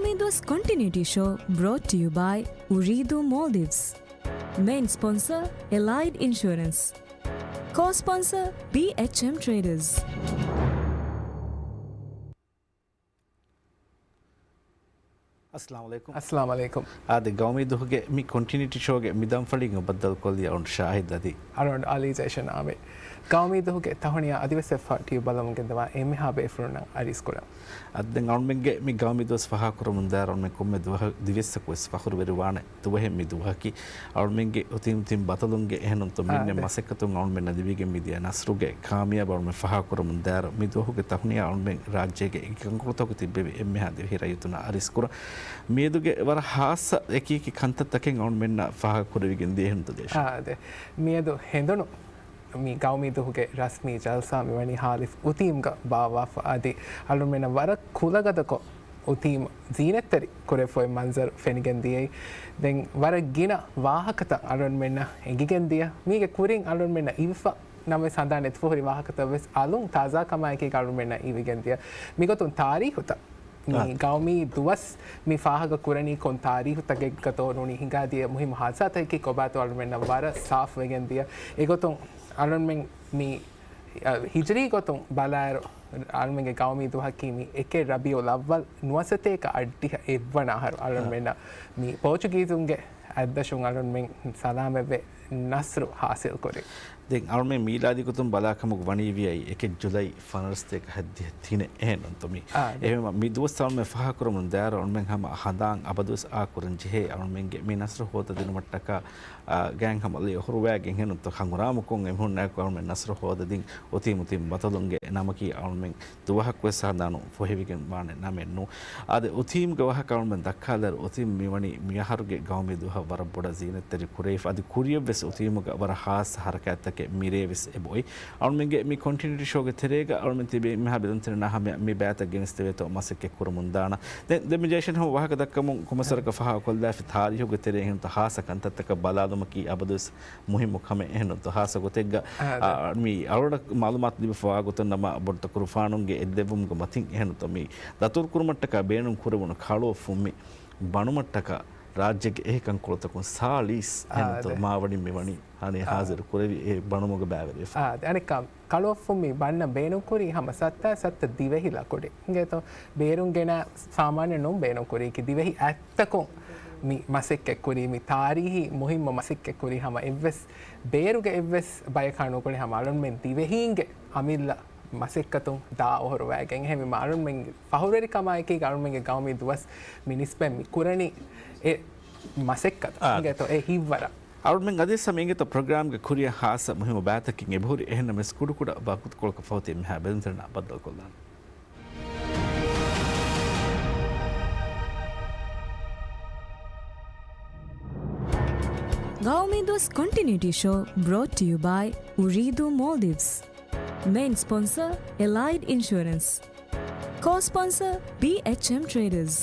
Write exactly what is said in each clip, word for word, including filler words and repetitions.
މި ދުވަސް ކޮންޓިނިއުޓީ ޝޯ brought to you by އުރީދޫ މޯލްޑިވްސް. މެއިން ސްޕޮންސަރ އެލައިޑް އިންޝުއަރެންސް. ކޯ ސްޕޮންސަރ ބީއެޗްއެމް ޓްރޭޑަރސް. އައްސަލާމު ޢަލައިކުމް. އައްސަލާމު ޢަލައިކުމް. އާދެ، ގައުމީ ދުވަހުގެ މި ކޮންޓިނިއުޓީ ޝޯގެ މި ދަންފަޅިން ބައްދަލުކޮށްލީ އަޅުން ޝާހިދް އަދި އަޅުގަނޑު އަލީ ޒޭޝަން އާމިރު. ގައުމީ ދުވަހުގެ ތަހުނިޔާ އަދިވެސް އެފްއާރް ޓީވީ ބަލަމުން ގެންދަވާ އެންމެހާ ބޭފުޅުންނަށް އަރިސްކުރަން. އަދި ދެން އަޅުމެންގެ މި ގައުމީ ދުވަސް ފަހާކުރަމުން ދާއިރު އަޅުމެން ކޮންމެ ދުވަހަ-، ދިވެއްސަކު ވެސް ފަޚުރުވެރިވާނެ ދުވަހެއް މި ދުވަހަކީ. އަޅުމެންގެ އޮތީ އޮތީ ބަތަލުންގެ އެހެން އޮންތޯ މިންނެ އާދެ. މަސައްކަތުން އަޅުމެންނަށް ލިބިގެން މިދިޔަ ނަސްރުގެ ކާމިޔާބު އަޅުމެން ފަހާކުރަމުން ދާއިރު މި ދުވަހުގެ ތަހުނިޔާ އަޅުމެން ރާއްޖޭގެ އެކި ކަންކޮޅުތަކުގަ ތިއްބެވި އެންމެހާ ދިވެހި ރައްޔިތުންނަށް އަރިސްކުރަން. މިއަދުގެ ވަރަށް ހާއްސަ އެކި އެކި ކަންތައްތަކެއް އަޅުމެންނަށް ފާހަގަކުރެވިގެން ދިޔަ އެހެންތޯ ދޭޝް؟ އާދެ. މިއަދު ހެނދުނު މި ގައުމީ ދުވަހުގެ ރަސްމީ ޖަލްސާ މިވަނީ ހާލިފް އުތީމްގަ ބާއްވާފަ އަދި އަޅުމެންނަށް ވަރަށް ކުލަގަދަކޮށް އުތީމް ޒީނަތްތެރި ކުރެފަ އޮތް މަންޒަރު ފެނިގެން ދިޔައީ. ދެން ވަރަށް ގިނަ ވާހަކަތައް އަޅުމެންނަށް އެނގިގެން ދިޔަ. މީގެ ކުރިން އަޅުމެންނަށް އިވިފަ ނަމަވެސް ހަނދާން ނެތިފަ ހުރި ވާހަކަތައް ވެސް އަލުން ތާޒާ ކަމާއެކީގަ އަޅުމެންނަށް އިވިގެން ދިޔަ. މިގޮތުން ތާރީހުތައް މި އާ. ގައުމީ ދުވަސް މި ފާހަގަ ކުރަނީ ކޮން ތާރީހުތަކެއްގަތޯ ނޫނީ ހިނގާދިޔަ މުހިއްމު ހާދިސާތަކަކީ ކޮބާތޯ އަޅުމެންނަށް ވަރަށް ސާފުވެގެން ދިޔަ. އެގޮތުން އަޅުމެން މި، އަ، ހިޖްރީ ގޮތުން ބަލާއިރު، އަޅުމެންގެ ގައުމީ ދުވަހަކީ މި އެކެއް ރަބީޢުލް އައްވަލް ނުވަސަތޭކަ އަށްޑިހަ އެއްވަނަ އަހަރު. އަޅުމެންނަށް މި ޕޯޗުގީޒުންގެ އަތްދަށުން އަޅުމެން ސަލާމަތްވެ ނަސްރު ހާސިލް ކުރި. ދެން އަޅުމެން މީލާދީ ގޮތުން ބަލާ ކަމުގަ ވަނީ ވިއައީ އެކެއް ޖުލައި ފަނަރަސްތޭކަ ހައްދިހަ ތިނެއް އެހެން އޮންތޯ މި. އާ، ދެ. އެހެންވީމަ މި ދުވަސް އަޅުމެން ފާހަގަކުރަމުން ދާއިރު އަޅުމެން ހަމަ ހަނދާން އަބަދުވެސް އާކުރަން ޖެހޭ އަޅުމެންގެ މި ނަސްރު ހޯދަދިނުމަށްޓަކާ، އާ، ގާތް ހަމަ އަލި އޮހޮރުވައިގެން އެހެން އޮންތޯ ހަނގުރާމަކޮށް އެމީހުންނާއެކު އަޅުމެން ނަސްރު ހޯދަދިން އޮތީމް އޮތީމް ބަތަލުންގެ ނަމަކީ އަޅުމެން ދުވަހަކުވެސް ހަނދާނު ފޮހެވިގެން ވާނެ ނަމެއް ނޫ. އާދެ، އޮތީމްގެ ވާހަކަ އަޅުމެން ދައްކާލާއިރު، އޮތީމް މިވަނީ މިއަހަރުގެ ގައުމީ ދުވަހަށް ވަރަށް ބޮޑަށް ޒީނަތްތެރި ކުރެވިފަ، އަދި ކުރިޔަށްވެސް އޮތީމުގަ ވަރަށް ހާއްސަ ހަރަކާތްތަކެއް މިރޭވެސް އެބައޮތް. އަޅުމެންގެ މި ކޮންޓިނިއުޓީ ޝޯގެ ތެރޭގަ އަޅުމެން ތިބީ އެންމެހާ ބެލުންތެރިންނާ ހަމަޔަށް މި ބައިތައް ގެނެސްދެވޭތޯ މަސައްކަތް ކުރަމުން ދާނަން. ދެން، ދެން މި ޖޭޝަން ހަމަ ވާހަކަ ދައްކަމުން ކޮންމެސްވަރަކަށް ފާހަގަކޮށްލާފި ތާރީހުގެ ތެރޭ ހިންތަ ހާއްސަ ކަންތައްތަކަށް ބަލާލުމަކީ އަބަދުވެސް މުހިއްމު ކަމެއް އެހެންނުތޯ ހާއްސަ ގޮތެއްގަ، އާ، ދެ. އާ، މި އަޅުގަނޑަށް މައުލޫމާތު ލިބިފަވާ ގޮތުން ނަމަ ބޮޑުތަކުރުފާނުންގެ އެއްލެވުމުގެ މަތިން އެހެންނުތޯ މި ދަތުރުކުރުމަށްޓަކާ ބޭނުން ކުރެވުނު ކަޅުއޮށްފުންމި ބަނުމަށްޓަކާ ރާއްޖޭގެ އެހީ ކަންކޮޅުތަކުން ސާޅީސް އާ، އެހެންނުތޯ ދެ. މާވަނިން މިވަނީ ހަނީ އާ. ހާޒިރު ކުރެވި އެ ބަނުމުގަ ބައިވެރިވެފަ. އާ، ދެ. އަނެއްކާ ކަޅުއޮށްފުންމި ބަންނަ ބޭނުންކުރީ ހަމަ ސައްތަ ސައްތަ ދިވެހި ލަކުޑި. އިނގޭތޯ ބޭރުން ގެނަ ސާމާން ނޫން ބޭނުންކުރީކީ ދިވެހި އަތް ތަކުން މި މަސައްކަތްކުރީ، މި ތާރީހީ މުހިއްމު މަސައްކަތްކުރީ ހަމަ އެއްވެސް ބޭރުގެ އެއްވެސް ބަޔަކާ ނުކުރި ހަމަ އަޅުންމެން ދިވެހީންގެ އަމިއްލަ މަސައްކަތުން ދާ އޮހޮރުވައިގެން. އެހެންވީމަ އަޅުންމެން ފަހުރުވެރިކަމާއެކީގަ އަޅުންމެންގެ ގައުމީ ދުވަސް މި ނިސްބަތް މި ކުރަނީ އެ މަސައްކަތަށް. އާ. އިނގޭތޯ އެ ހިތްވަރަށް. އަޅުންމެން އަދިވެސް ހަމަ އިނގޭތޯ ޕްރޮގްރާމްގެ ކުރިއަށް ހާއްސަ މުހިއްމު ބައިތަކެއް އެބަހުރި. އެހެންނަމަވެސް ކުޑަކުޑަ ވަގުތުކޮޅަކަށް ފަހު ތި އެންމެހާ ބެލުންތެރިންނާ ބައްދަލުކޮށްލާނަން. ގައުމީ ދުވަސް ކޮންޓިނިއުޓީ ޝޯ brought to you by އުރީދޫ މޯލްޑިވްސް. މެއިން ސްޕޮންސަރ އެލައިޑް އިންޝުއަރެންސް. ކޯ ސްޕޮންސަރ ބީއެޗްއެމް ޓްރޭޑަރސް.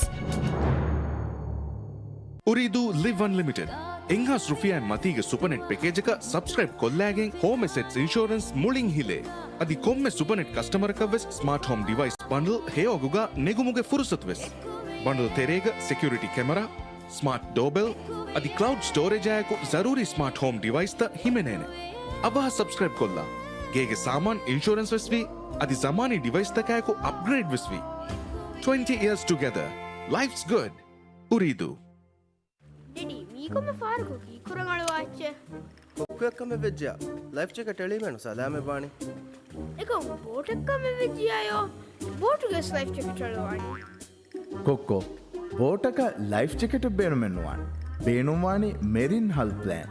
އުރީދޫ ލިވް އަންލިމިޓެޑް. އެއްހާސް ރުފިޔާއިން މަތީގެ ސުޕަނެޓް ޕެކޭޖަކަށް ސަބްސްކްރައިބް ކޮށްލާގެން ހޯމް އެސެޓްސް އިންޝުއަރެންސް މުޅިން ހިލޭ. އަދި ކޮންމެ ސުޕަނެޓް ކަސްޓަމަރަކަށްވެސް ސްމާޓް ހޯމް ޑިވައިސް ބަންޑުލް ހެޔޮއަގުގަ ނެގުމުގެ ފުރުސަތުވެސް. ބަނޑުލް ތެރޭގަ ސެކިއުރިޓީ ކެމެރާ، ސްމާޓް ޑޯބެލް އަދި ކްލައުޑް ސްޓޯރޭޖާއެކު ޒަރޫރީ ސްމާޓް ހޯމް ޑިވައިސްތައް ހިމެނޭނެ. އަވަހަށް ސަބްސްކްރައިބް ކޮށްލާ. ގޭގެ ސާމާން އިންޝުއަރެންސް ވެސް ވީ، އަދި ޒަމާނީ ޑިވައިސްތަކާއެކު އަޕްގްރޭޑް ވެސް ވީ. Twenty years together. Life's good. އުރީދޫ. ޑެޑީ، މީ ކޮންމެ ފަހަރަކު ކީއްކުރަން އަޅުވާ އެއްޗެއް؟ ކޮއްކޮއަށް ކަމެއް ވެއްޖެޔާ. ލައިފް ޖެކެޓް އެޅީމޭނު ސަލާމަތް ވާނީ. އެކަމު ބޯޓަށް ކަމެއް ވެއްޖިޔާޔޯ. ބޯޓުގެ ވެސް ލައިފް ޖެކެޓް އަޅުވާނީ. ކޮއްކޮ، ބޯޓަކަށް ލައިފް ޖެކެޓެއް ބޭނުމެއް ނުވާނެ. ބޭނުންވާނީ މެރިން ހަލް ޕްލޭން.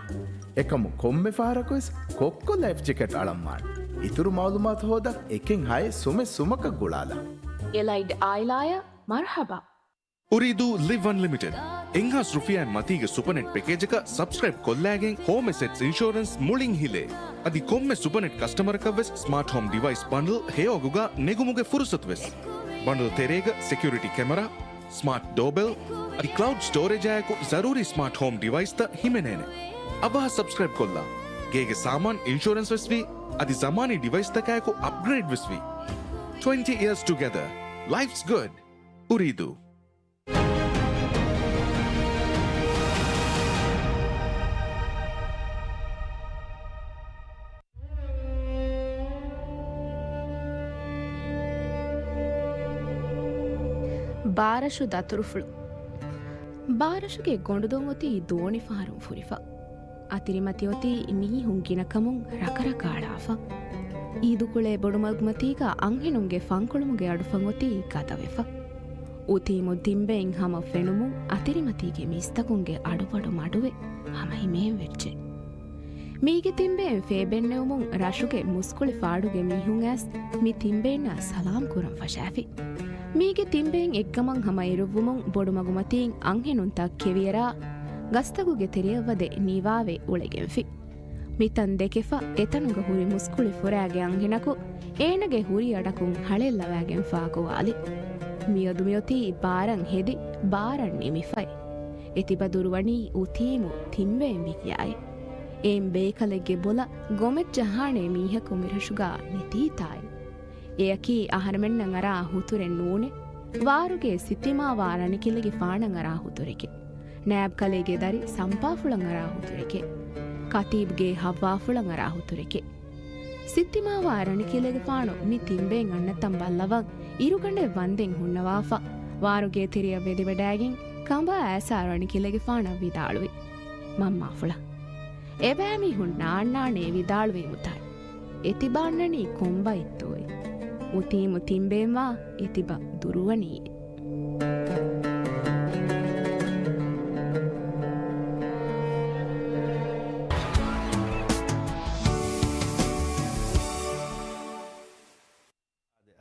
އެކަމު ކޮންމެ ފަހަރަކުވެސް ކޮއްކޮ ލައިފް ޖެކެޓް އަޅަންވާނެ. އިތުރު މައުލޫމާތު ހޯދަން އެކެއް ހައެއް ސުމެއް ސުމަކަށް ގުޅާލާ. އެލައިޑް އާއިލާއަށް މަރުޙަބާ. އުރީދޫ ލިވް އަންލިމިޓެޑް. އެއްހާސް ރުފިޔާއިން މަތީގެ ސުޕަނެޓް ޕެކޭޖަކަށް ސަބްސްކްރައިބް ކޮށްލާގެން ހޯމް އެސެޓްސް އިންޝުއަރެންސް މުޅިން ހިލޭ. އަދި ކޮންމެ ސުޕަނެޓް ކަސްޓަމަރަކަށްވެސް ސްމާޓް ހޯމް ޑިވައިސް ބަންޑުލް ހެޔޮއަގުގަ ނެގުމުގެ ފުރުސަތުވެސް. ބަންޑުލް ތެރޭގަ ސެކިއުރިޓީ ކެމެރާ، ސްމާޓް ޑޯބެލް އަދި ކްލައުޑް ސްޓޯރޭޖާއެކު ޒަރޫރީ ސްމާޓް ހޯމް ޑިވައިސްތައް ހިމެނޭނެ. އަވަހަށް ސަބްސްކްރައިބް ކޮށްލާ. ގޭގެ ސާމާން އިންޝުއަރެންސް ވެސް ވީ، އަދި ޒަމާނީ ޑިވައިސްތަކާއެކު އަޕްގްރޭޑް ވެސް ވީ. Twenty years together. Life's good. އުރީދޫ. ބާރަށު ދަތުރުފުޅު. ބާރަށުގެ ގޮނޑުދޮން އޮތީ ދޯނިފަހަރުން ފުރިފަ. އަތިރިމަތި އޮތީ މީހުން ގިނަކަމުން ރަކަރަކާޅާފަ. އީދުކުޅޭ ބޮޑުމަގުމަތީގަ އަންހެނުންގެ ފަންކޮޅުމުގެ އަޑުފަން އޮތީ ގަދަވެފަ. އުތީމު ތިންބެއިން ހަމަ ފެނުމުން އަތިރިމަތީގެ މީސްތަކުންގެ އަޑުބަޑު މަޑުވެ ހަމަ ހިމޭން ވެއްޖެ. މީގެ ތިންބެއިން ފޭބެންނެވުމުން ރަށުގެ މުސްކުޅި ފާޑުގެ މީހުން އައިސް މި ތިންބެއިންނާ ސަލާމް ކުރަން ފަށާފި. މީގެ ތިންބެއިން އެއްގަމަށް ހަމަ އެރުއްވުމުން ބޮޑުމަގުމަތީން އަންހެނުންތައް ކެވިއެރާ ގަސްތަކުގެ ތެރެޔަށްވަދެ ނިވާވެ އުޅެގެންފި. މިތަން ދެކެފަ އެތަނުގަ ހުރި މުސްކުޅި ފުރާގެ އަންހެނަކު އޭނަގެ ހުރި އަޑަކުން ހަޅޭއްލަވާގެންފާ ގޮވާލި. މިއަދު މިއޮތީ ބާރަށް ހެދި، ބާރަށް ނިމިފައި. އެތިބަ ދުރުވަނީ އުތީމު ތިންބެއިން މި ކިޔާއި. އެއިން ބޭކަލެއްގެ ބޮލަށް ގޮމެއް ޖަހާނޭ މީހަކު މިރަށުގަ ނެތީތާއި. އެއަކީ އަހަރެމެންނަށް އަރާ ހުތުރެއް ނޫނޭ. ވާރުގެ ސިއްތިމާވާ ރަނިކިލެގެފާނަށް އަރާ ހުތުރެކޭ. ނާއިބް ކަލޭގެ ދަރި ސަމްޕާފުޅަށް އަރާ ހުތުރެކޭ. ކަތީބްގެ ހައްވާފުޅަށް އަރާ ހުތުރެކޭ. ސިއްތިމާވާ ރަނިކިލެގެފާނު މި ތިންބެއިން އަންނަތަން ބައްލަވަން އިރުގަނޑެއް ވަންދެން ހުންނަވާފަ، ވާރުގެ ތެރެޔަށް ވެދިވަޑައިގެން ކަނބާ އައިސާ ރަނިކިލެގެފާނަށް ވިދާޅުވި. މަންމާފުޅާ، އެބައިމީހުން ނާންނާނޭ ވިދާޅުވީމުތާ. އެތިބާ އަންނަނީ ކޮންބައިތޯއޭ؟ އުތީމު ތިންބެއިންވާ އެތިބަ ދުރުވަނީއޭ.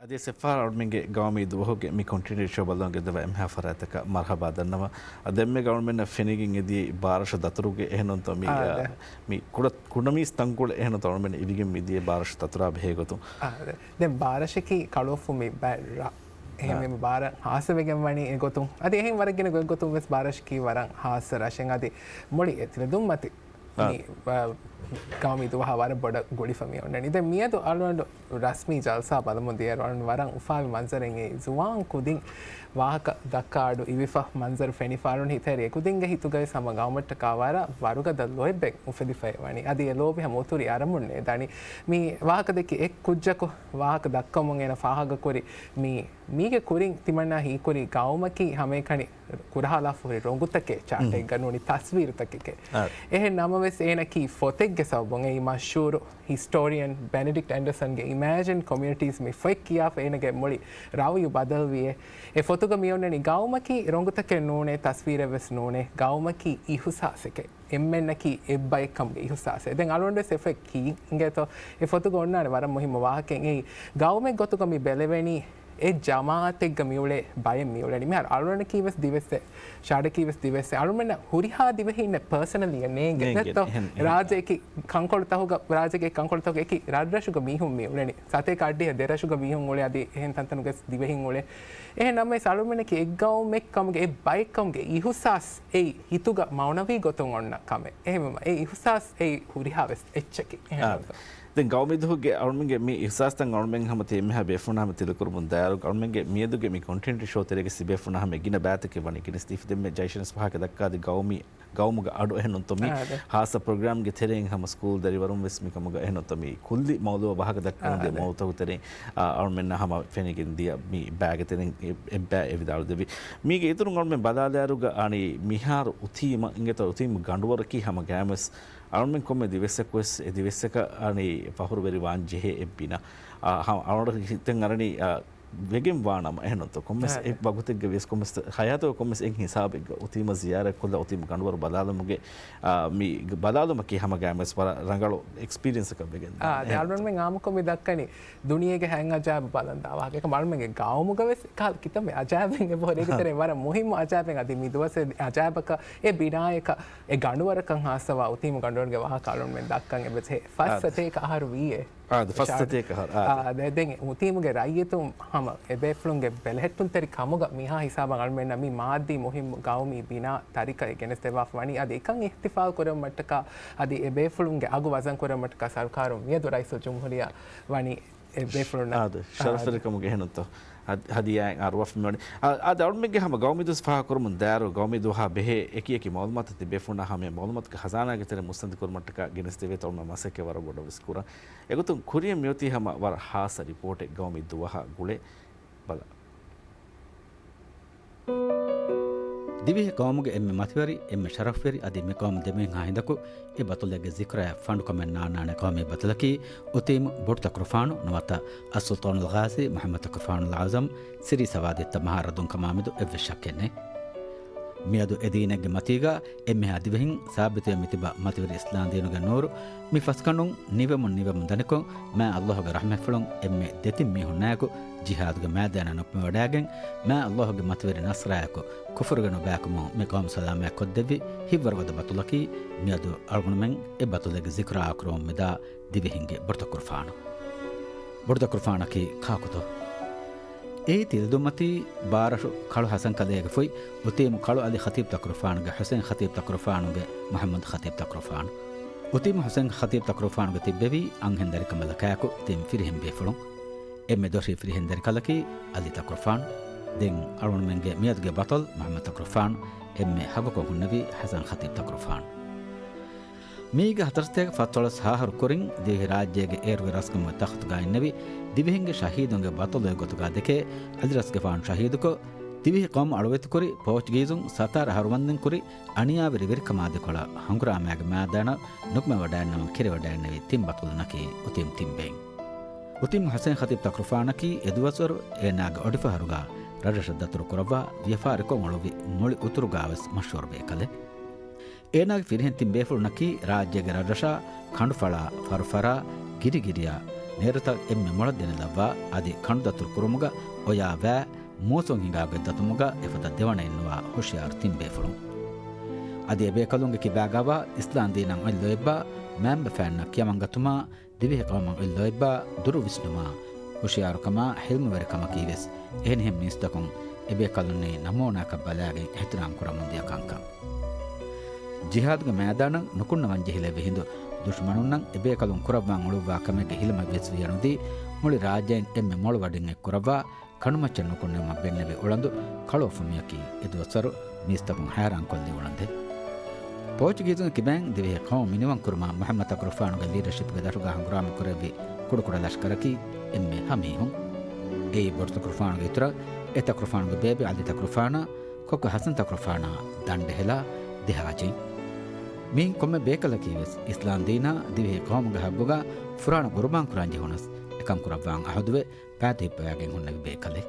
އަދި ސެފާ އަޅުމެންގެ ގައުމީ ދުވަހުގެ މި ކޮންޓިނެންޓަލް ޝޯ ބަލަން ގެންދަވާ އެންމެހާ ފަރާތަކަށް މަރުހަބާ ދަންނަވަން. އަދި އެންމެ ގައުމެންނަށް ފެނިގެން އެދިޔައީ ބާރަށު ދަތުރުގެ އެހެންނުންތޯ މި، އާ، ދެ. މި ކުޑަ، ކުޑަމީސް ތަންކޮޅެއް އެހެންނުންތޯ އަޅުމެން އިވިގެން މިދިޔަ ބާރަށު ދަތުރާ ބެހޭ ގޮތުން. އާ، ދެ. ދެން ބާރަށަކީ ކަޅުއޮފު މި ބައި ރަށް. އެހެން އާ. މި ބާރަށް ހާއްސަވެގެން ވަނީ އެގޮތުން. އަދި އެހެން ވަރަށް ގިނަ ގޮތްގޮތުން ވެސް ބާރަށަކީ ވަރަށް ހާއްސަ ރަށެއް. އަދި މުޅި އެތިލެ ދުންމަތި އާ. މި، އާ، ގައުމީ ދުވަހާ ވަރަށް ބޮޑަށް ގުޅިފަ މި އޮންނަނީ. ދެން މިއަދު އަޅުގަނޑު ރަސްމީ ޖަލްސާ ބަލަމުން ދިޔައިރު އަޅުގަނޑު ވަރަށް އުފާވި މަންޒަރެއް އެއީ. ޒުވާން ކުދިން ވާހަކަ ދައްކާ އަޑު އިވިފަ މަންޒަރު ފެނިފަ އަޅުގަނޑު ހިތަށް އެރި އެކުދިންގެ ހިތުގައި ހަމަ ގައުމަށްޓަކާ ވަރަށް ވަރުގަދަ ލޯތްބެއް އުފެދިފައި ވަނީ. އަދި އެ ލޯބި ހަމަ އުތުރި އަރަމުންނޭ ދަނީ. މި ވާހަކަ ދެއްކި އެއް ކުއްޖަކު ވާހަކަ ދައްކަމުން އޭނަ ފާހަގަކުރި މި، މީގެ ކުރިން ތިމަންނާ ހީކުރި ގައުމަކީ ހަމައެކަނި ކުރަހާލާފަ ހުރި ރޮނގުތަކެއް، ޗާޓެއްގަ ނޫނީ ތަސްވީރުތަކެކޭ. އާ. އެހެން ނަމަވެސް އޭނަކީ ފޮތެއްގެ ސަބަބުން އެއީ މަޝްހޫރު ހިސްޓޯރިއަން ބެނެޑިކްޓް އެންޑަސަންގެ އިމޭޖިން ކޮމިއުނިޓީސް މި ފޮތް ކިޔާފަ އޭނަގެ މުޅި ރައުޔު ބަދަލުވިއޭ. އެ ފޮތުގަ މިއޮންނަނީ ގައުމަކީ ރޮނގުތަކެއް ނޫނޭ، ތަސްވީރެއް ވެސް ނޫނޭ، ގައުމަކީ އިހުސާސެކޭ. އެންމެންނަކީ އެއްބައެއްކަމުގެ އިހުސާސެއް. ދެން އަޅުގަނޑުވެސް އެ ފޮތް ކީ އިނގޭތޯ، އެ ފޮތުގަ އޮންނާނެ ވަރަށް މުހިއްމު ވާހަކައެއް. އެއީ ގައުމެއް ގޮތުގަ މި ބެލެވެނީ އެއް ޖަމާއަތެއްގަ މިއުޅޭ ބައެއް މިއުޅެނީ. މިހާރު އަޅުގަނޑަކީ ވެސް ދިވެއްސެއް، ޝާޑަކީ ވެސް ދިވެއްސެއް. އަޅުމެންނަށް ހުރިހާ ދިވެހިންނެއް ޕާސަނަލީ އެ ނޭނގެ. ނޭނގެ. ދެއްތޯ؟ އެހެން، އެހެން. ރާއްޖެއަކީ ކަންކޮޅުތަކުގަ، ރާއްޖޭގެ ކަންކޮޅުތަކުގަ އެކި ރަށްރަށުގަ މީހުން މިއުޅެނީ. ސަތޭކަ އައްޑިހަ ދެރަށުގަ މީހުން އުޅޭ، އަދި އެހެން ތަންތަނުގަ ވެސް ދިވެހިން އުޅޭ. އެހެން ނަމަވެސް އަޅުމެންނަކީ އެއްގައުމެއްކަމުގެ، އެއްބައެއްކަމުގެ އިހުސާސް އެއީ ހިތުގަ މައުނަވީ ގޮތުން އޮންނަ ކަމެއް. އެހެންވީމަ އެ އިހުސާސް އެއީ ހުރިހާ ވެސް އެއްޗަކީ. އެހެން އާ. ނޫންތަ؟ ދެން ގައުމީ ދުވަހުގެ އަޅުމެންގެ މި އިހުސާސްތައް އަޅުމެން ހަމަ ތި އެންމެހާ ބޭފުޅުންނާ ހަމަ ތިލަކުރަމުން ދާއިރު، އަޅުމެންގެ މިއަދުގެ މި ކޮންޓެންޓް ޝޯ ތެރޭގަ ތިބޭފުޅުންނާ ހަމަ ގިނަ ބައިތަކެއް ވަނީ ގެނެސްދީފަ. ދެންމެ ޖައިޝަންސް ވާހަކަ ދައްކާ އަދި ގައުމީ، ގައުމުގެ އަޑު އެހެންނުންތޯ މި އާ، އަދެ. ހާއްސަ ޕްރޮގްރާމްގެ ތެރެއިން ހަމަ ސްކޫލް ދަރިވަރުން ވެސް މިކަމުގަ އެހެންނުންތޯ މި ކުއްލި މައުޟޫއަށް ވާހަކަ ދައްކަމުން އާ، ދިޔަ އަދެ. މައުޟޫއްތަކުގެ ތެރެއިން، އާ، އަޅުމެންނާ ހަމަ ފެނިގެން ދިޔަ މި ބައިގެ ތެރެއިން އެ، އެއްބައި އެ ވިދާޅު ދެއްވި. މީގެ އިތުރުން އަޅުމެން ބަލާލާއިރުގަ އަނީ މިހާރު އުތީމަ އިނގޭތޯ އުތީމު ގަނޑުވަރަކީ ހަމަ ގައިމުވެސް އަޅުމެން ކޮންމެ ދިވެއްސަކުވެސް އެ ދިވެއްސަކަށް އަނީ ފަހުރުވެރިވާން ޖެހޭ އެއް ބިނާ. އާ، ހަ-، އަޅުގަނޑު ހިތަށް އަރަނީ، އާ، ވެގެން ވާނަމަ އެހެންނުންތޯ ކޮންމެސް އާ، އެއް ވަގުތެއްގަ ވިޔަސް ކޮންމެސް ހަޔާތުގަ ކޮންމެސް އެއް ހިސާބެއްގަ އުތީމަ ޒިޔާރަތް ކޮށްލާ އުތީމު ގަނޑުވަރު ބަލާލުމުގެ، އާ، މި ބަލާލުމަކީ ހަމަ ގައިމުވެސް ވަރަށް ރަނގަޅު އެކްސްޕީރިއެންސަކަށް ވެގެން އާ، ދާނެ. އަދި އެހެން. އަޅުގަނޑުމެން އާއްމުކޮށް މި ދައްކަނީ ދުނިޔޭގެ ހަތް އަޖާއިބު ބަލަން ދާ ވާހަކަ. އެކަމް އަޅުމެންގެ ގައުމުގަ ވެސް ކަހަލަ ކިތަންމެ އަޖާއިބެއް އެބަހުރި. އޭގެ ތެރެއިން ވަރަށް މުހިއްމު އަޖާއިބެއް އަދި މި ދުވަސް އެ އަޖާއިބަކަށް އެ ބިނާޔަކަށް އެ ގަނޑުވަރަކަށް ހާއްސަވާ އުތީމު ގަނޑުވަރުގެ ވާހަކަ އަޅުންމެން ދައްކަން އެބަޖެހޭ. ފަސް އާ، ސަތޭކަ އަހަރު ވީއޭ. އާ، ފަސް ސަތޭކަ އަހަރު، އާ. އާ، ދެ-، ދެން އުތީމުގެ ރައްޔިތުން ހަމަ އެބޭފުޅުންގެ ބެލެހެއްޓުންތެރި ކަމުގަ މިހާ ހިސާބަށް އަޅުމެންނަށް މި މާއްދީ މުހިއްމު ގައުމީ ބިނާ ތަރިކައެއް ގެނެސްދެއްވާފަ ވަނީ. އަދި އެކަން އިހްތިފާލް ކުރެވުމަށްޓަކާ އަދި އެބޭފުޅުންގެ އަގު ވަޒަން ކުރެވުމަށްޓަކާ ސަރުކާރުން މިއަދު ރައީސުލްޖުމްހޫރިއްޔާ ވަނީ އެބޭފުޅުންނަށް އާދެ، ޝަރަފްވެރިކަމުގެ އެހެންނުންތޯ. އަދި ހަދިޔާއެއް އަރުވާފަ މިވަނީ. އާ، އާދެ، އަޅުމެންގެ ހަމަ ގައުމީ ދުވަސް ފާހަގަކުރަމުން ދާއިރު، ގައުމީ ދުވަހާ ބެހޭ އެކި އެކި މައުލޫމާތު ތިބޭފުޅުންނާ ހަމަ މައުލޫމާތުގެ ޚަޒާނާގެ ތެރެ މުއްސަނދި ކުރުމަށްޓަކާ ގެނެސްދެވޭތޯ މަސައްކަތް ވަރަށް ބޮޑަށް ވެސް ކުރަން. އެގޮތުން ކުރިއަށް މިއޮތީ ހަމަ ވަރަށް ހާއްސަ ރިޕޯޓެއް ގައުމީ ދުވަހާ ގުޅޭ ބަލަ. ދިވެހި ޤައުމުގެ އެންމެ މަތިވެރި، އެންމެ ޝަރަފްވެރި އަދި މި ޤައުމު ދެމީހުންހާ ހިނދަކު އެ ބަތުލެއްގެ ޒިކުރާއަށް ފަނޑުކަމެއް ނާންނާނެ ޤައުމީ ބަތުލަކީ އުތީމު ބޮޑުތަކުރުފާނު ނުވަތަ އައްސުލްޠާނުލް ޣާޒީ މުޙައްމަދު ތަކުރުފާނުލް އަޢުޒަމް ސިރީ ސަވާދީތައް މަހާރަދުން ކަމާމެދު އެއްވެސް ޝައްކެއް ނެތް. މިއަދު އެ ދީނެއްގެ މަތީގަ އެންމެހާ ދިވެހިން ސާބިތުވެ މިތިބަ މަތިވެރި އިސްލާމް ދީނުގެ ނޫރު މި ފަސްގަނޑުން ނިވެމުން ނިވެމުން ދަނިކޮށް، މާތް ﷲ ގެ ރަޙްމަތްފުޅުން އެންމެ ދެތިން މީހުންނާއެކު ޖިހާދުގެ މައިދާނަށް ނުކުމެވަޑައިގެން، މާތް ﷲ ގެ މަތިވެރި ނަޞްރާއެކު ކުފުރުގެ ނުބައިކުމުން މި ޤައުމު ސަލާމަތް ކޮށްދެއްވި ހިތްވަރުގަދަ ބަތުލަކީ، މިއަދު އަޅުގަނޑުމެން އެ ބަތުލެއްގެ ޒިކުރާ ކުރަމުން މިދާ ދިވެހިންގެ ބޮޑުތަކުރުފާނު. ބޮޑުތަކުރުފާނަކީ ކާކުތޯ؟ އެއީ ތިލަދުންމަތީ ބާރަށު ކަޅު ޙަސަން ކަލޭގެ ފުތް އުތީމު ކަޅު ޢަލީ ޚަތީބު ތަކުރުފާނުގެ ޙުސައިން ޚަތީބު ތަކުރުފާނުގެ މުޙައްމަދު ޚަތީބު ތަކުރުފާނު. އުތީމު ޙުސައިން ޚަތީބު ތަކުރުފާނުގެ ތިއްބެވީ އަންހެން ދަރިކަނބަލަކާއެކު ތިން ފިރިހެން ބޭފުޅުން. އެންމެ ދޮށީ ފިރިހެން ދަރިކަލަކީ ޢަލީ ތަކުރުފާނު. ދެން އަޅުގަނޑުމެންގެ މިއަދުގެ ބަތަލް މުޙައްމަދު ތަކުރުފާނު، އެންމެ ހަގުކޮށް ހުންނެވީ ޙަސަން ޚަތީބު ތަކުރުފާނު. މީގެ ހަތަރުސަތޭކަ ފަސްދޮޅަސް ހަ އަހަރު ކުރިން ދިވެހި ރާއްޖޭގެ އޭރުގެ ރަސްކަމުގެ ތަޚްތުގަ އިންނެވި ދިވެހިންގެ ޝަހީދުންގެ ބަތަލުގެ ގޮތުގަ ދެކޭ ޢަލީ ރަސްގެފާނު ޝަހީދުކޮށް، ދިވެހި ޤައުމު އަޅުވެތިކުރި ޕޯޗުގީޒުން ސަތާރަ އަހަރުވަންދެން ކުރި އަނިޔާވެރި ވެރިކަމާ ދެކޮޅަށް ހަނގުރާމައިގެ މައިދާނަށް ނުކުމެވަޑައިންނަވަން ކެރިވަޑައިންނެވި ތިން ބަތުލުންނަކީ އުތީމް ތިން ބޭން. އުތީމް ޙުސައިން ޚަތީބު ތަކުރުފާނަކީ އެދުވަސްވަރު އޭނާގެ އޮޑިފަހަރުގަ ރަށްރަށަށް ދަތުރު ކުރައްވާ ވިޔަފާރިކޮށް އުޅުއްވި މުޅި އުތުރުގަވެސް މަޝްހޫރު ބޭކަލެއް. އޭނާގެ ފިރިހެން ތިން ބޭފުޅުންނަކީ ރާއްޖޭގެ ރަށްރަށާ، ކަނޑުފަޅާ، ފަރުފަރާ، ގިރިގިރިޔާ، ނޭރުތައް އެންމެ މޮޅަށް ދެނެލައްވާ، އަދި ކަނޑުދަތުރު ކުރުމުގަ އޮޔާ ވައި، މޫސުން ހިނގާ ގޮތް ދަތުމުގަ އެފަދަ ދެވަނައެއް ނުވާ ހުޝިޔާރު ތިން ބޭފުޅުން. އަދި އެބޭކަލުންގެ ކިބާގަވާ އިސްލާމް ދީނަށް އޮތް ލޯތްބާ، މައިންބަފައިންނަށް ކިޔަމަންގަތުމާ، ދިވެހި ޤައުމަށް އޮތް ލޯތްބާ، ދުރު ވިސްނުމާ، ހުޝިޔާރުކަމާ، ޙިލްމުވެރިކަމަކީވެސް އެހެނިހެން މީސްތަކުން އެބޭކަލުންނީ ނަމޫނާކަށް ބަލާގެން އިޙްތިރާމް ކުރަމުންދިޔަ ކަންކަން. ޖިހާދުގެ މައިދާނަށް ނުކުންނަވަން ޖެހިލެއްވި ހިނދު، ދުޝްމަނުންނަށް އެބޭކަލުން ކުރައްވާން އުޅުއްވާ ކަމެއްގެ ހިލަމެއްވެސް ވިޔަނުދީ، މުޅި ރާއްޖެއިން އެންމެ މޮޅު ވަޑިން އެއްކުރައްވާ، ކަނޑުމައްޗަށް ނުކުންނެވުމަށް ބެންނެވި އުޅަނދު ކަޅުއޮފުމިއަކީ އެދުވަސްވަރު މީސްތަކުން ހައިރާންކޮށްލި އުޅަނދެއް. ޕޯޗުގީޒުންގެ ކިބައިން ދިވެހި ޤައުމު މިނިވަންކުރުމަށް މުޙައްމަދު ތަކުރުފާނުގެ ލީޑަޝިޕްގެ ދަށުގަ ހަނގުރާމަ ކުރެއްވި ކުޑަކުޑަ ލަޝްކަރަކީ އެންމެ ހަ މީހުން. އެއީ ބޮޑު ތަކުރުފާނުގެ އިތުރަށް އެ ތަކުރުފާނުގެ ބޭބެ ޢަލީ ތަކުރުފާނާ، ކޮއްކޮ ޙަސަން ތަކުރުފާނާ ދަނޑެހިލާ ދެހާޖިން. މިއިން ކޮންމެ ބޭކަލަކީވެސް އިސްލާމް ދީނާ ދިވެހި ޤައުމުގެ ހައްގުގަ ފުރާނަ ޤުރުބާން ކުރަން ޖެހުނަސް، އެކަން ކުރައްވާން އަހުދުވެ، ޕާތި ހިއްޕަވައިގެން ހުންނެވި ބޭކަލެއް.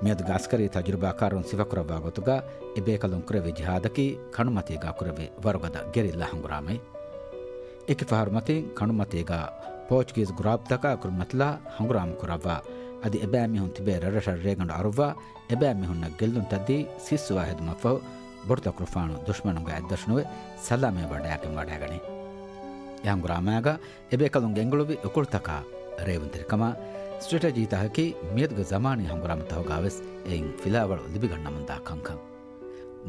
މިއަދުގެ ޢަސްކަރީ ތަޖުރިބާކާރުން ސިފަކުރައްވާ ގޮތުގަ، އެ ބޭކަލުން ކުރެއްވި ޖިހާދަކީ ކަނޑުމަތީގަ ކުރެއްވި ވަރުގަދަ ގެރިއްލާ ހަނގުރާމައެއް. އެކި ފަހަރު މަތިން ކަނޑުމަތީގަ ޕޯޗުގީޒު ގުރާޕްތަކާ ކުރިމަތިލާ ހަނގުރާމަ ކުރައްވާ، އަދި އެބައިމީހުން ތިބޭ ރަށްރަށަށް ރޭގަނޑު އަރުއްވާ، އެބައިމީހުންނަށް ގެއްލުންތައް ދީ ސިއްސުވާ ހެދުމަށްފަހު، ބޮޑުތަކުރުފާނު ދުޝްމަނުންގެ އަތްދަށުނުވެ ސަލާމަތްވެވަޑައިގެން ވަޑައިގަނޭ. އެ ހަނގުރާމާގަ އެބޭކަލުންގެ އެނގުޅުއްވި އުކުޅުތަކާ، ރޭވުންތެރިކަމާ، ސްޓްރެޓެޖީތަކަކީ މިއަދުގެ ޒަމާނީ ހަނގުރާމަތަކުގަވެސް އެއިން ފިލާވަޅު ލިބިގަންނަމުންދާ ކަންކަން.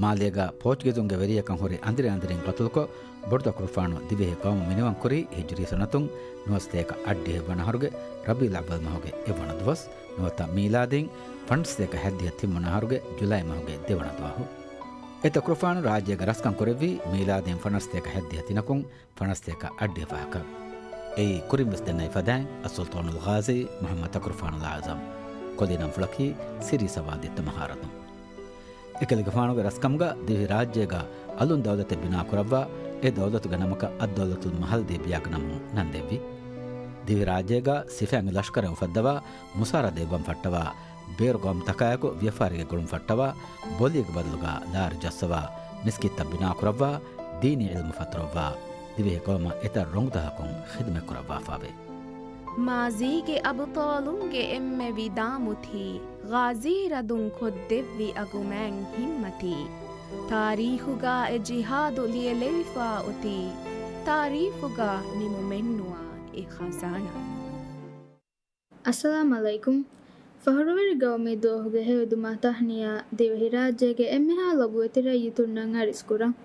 މާލޭގަ ޕޯޗުގީޒުންގެ ވެރިޔަކަން ހުރި އަނދިރި އަނދިރިން ގަތުލުކޮށް، ބޮޑުތަކުރުފާނު ދިވެހި ޤައުމު މިނިވަންކުރީ ހިޖުރީ ސަނަތުން ނުވަސަތޭކަ އަށްޑިހަ ވަނަ އަހަރުގެ ރަބީޢުލް އައްވަލް މަހުގެ އެއްވަނަ ދުވަސް، ނުވަތަ މީލާދީން ފަނަސްތޭކަ ހަތްދިހަ ތިންވަނަ އަހަރުގެ ޖުލައި މަހުގެ ދެވަނަ ދުވަހު. އެ ތަކުރުފާނު ރާއްޖޭގަ ރަސްކަން ކުރެއްވީ މީލާދީން ފަނަސްތޭކަ ހަތްދިހަ ތިނަކުން ފަނަސްތޭކަ އަށްޑިހަ ފަހަކަށް. އެއީ ކުރިންވެސް ދެންނެވި ފަދައިން އައްސުލްޠާނުލް ޣާޒީ މުޙައްމަދު ތަކުރުފާނުލް އަޢުޒަމް. ކޮލީ ނަންފުޅަކީ ސިރީ ސަވާދީތައް މަހާރަދުން. އެކަލޭގެފާނުގެ ރަސްކަމުގަ ދިވެހި ރާއްޖޭގަ އަލުން ދައުލަތެއް ބިނާކުރައްވާ، އެ ދައުލަތުގެ ނަމަކަށް އައްދައުލަތުލް މަހަލްދީބިޔާގެ ނަމުން ނަން ދެއްވި. ދިވެހި ރާއްޖޭގަ ސިފައިންގެ ލަޝްކަރެއް އުފައްދަވާ، މުސާރަ ދެއްވަން ފައްޓަވާ، ބޭރު ގައުމުތަކާއެކު ވިޔަފާރީގެ ގުޅުން ފައްޓަވާ، ބޮލީގެ ބަދަލުގަ ލާރި ޖައްސަވާ، މިސްކިތްތައް ބިނާކުރައްވާ، ދީނީ ޢިލްމު ފަތުރައްވާ، ދިވެހި ޤައުމަށް އެތައް ރޮނގުތަކަކުން ޚިދުމަތްކުރައްވާފައެވެ. މާޒީގެ އަބުޠާލުންގެ އެންމެ ވިދާމުތީ، ޣާޒީ ރަދުން ކޮށްދެއްވި އަގުމާތް ހިންމަތީ، ތާރީޚުގަ އެ ޖިހާދު ލިޔެލެވިފަ އޮތީ، ތާރީޚުގަ ނިމުމެއްނުވާ އެ ޚަޒާނާ. އައްސަލާމް ޢަލައިކުމް. ފަޚުރުވެރި ގައުމީ ދުވަހުގެ ހެޔޮއިދުމާ ތަހްނިޔާ ދިވެހިރާއްޖޭގެ އެންމެހާ ލޮބުވެތި ރައްޔިތުންނަށް އަރިސްކުރަން.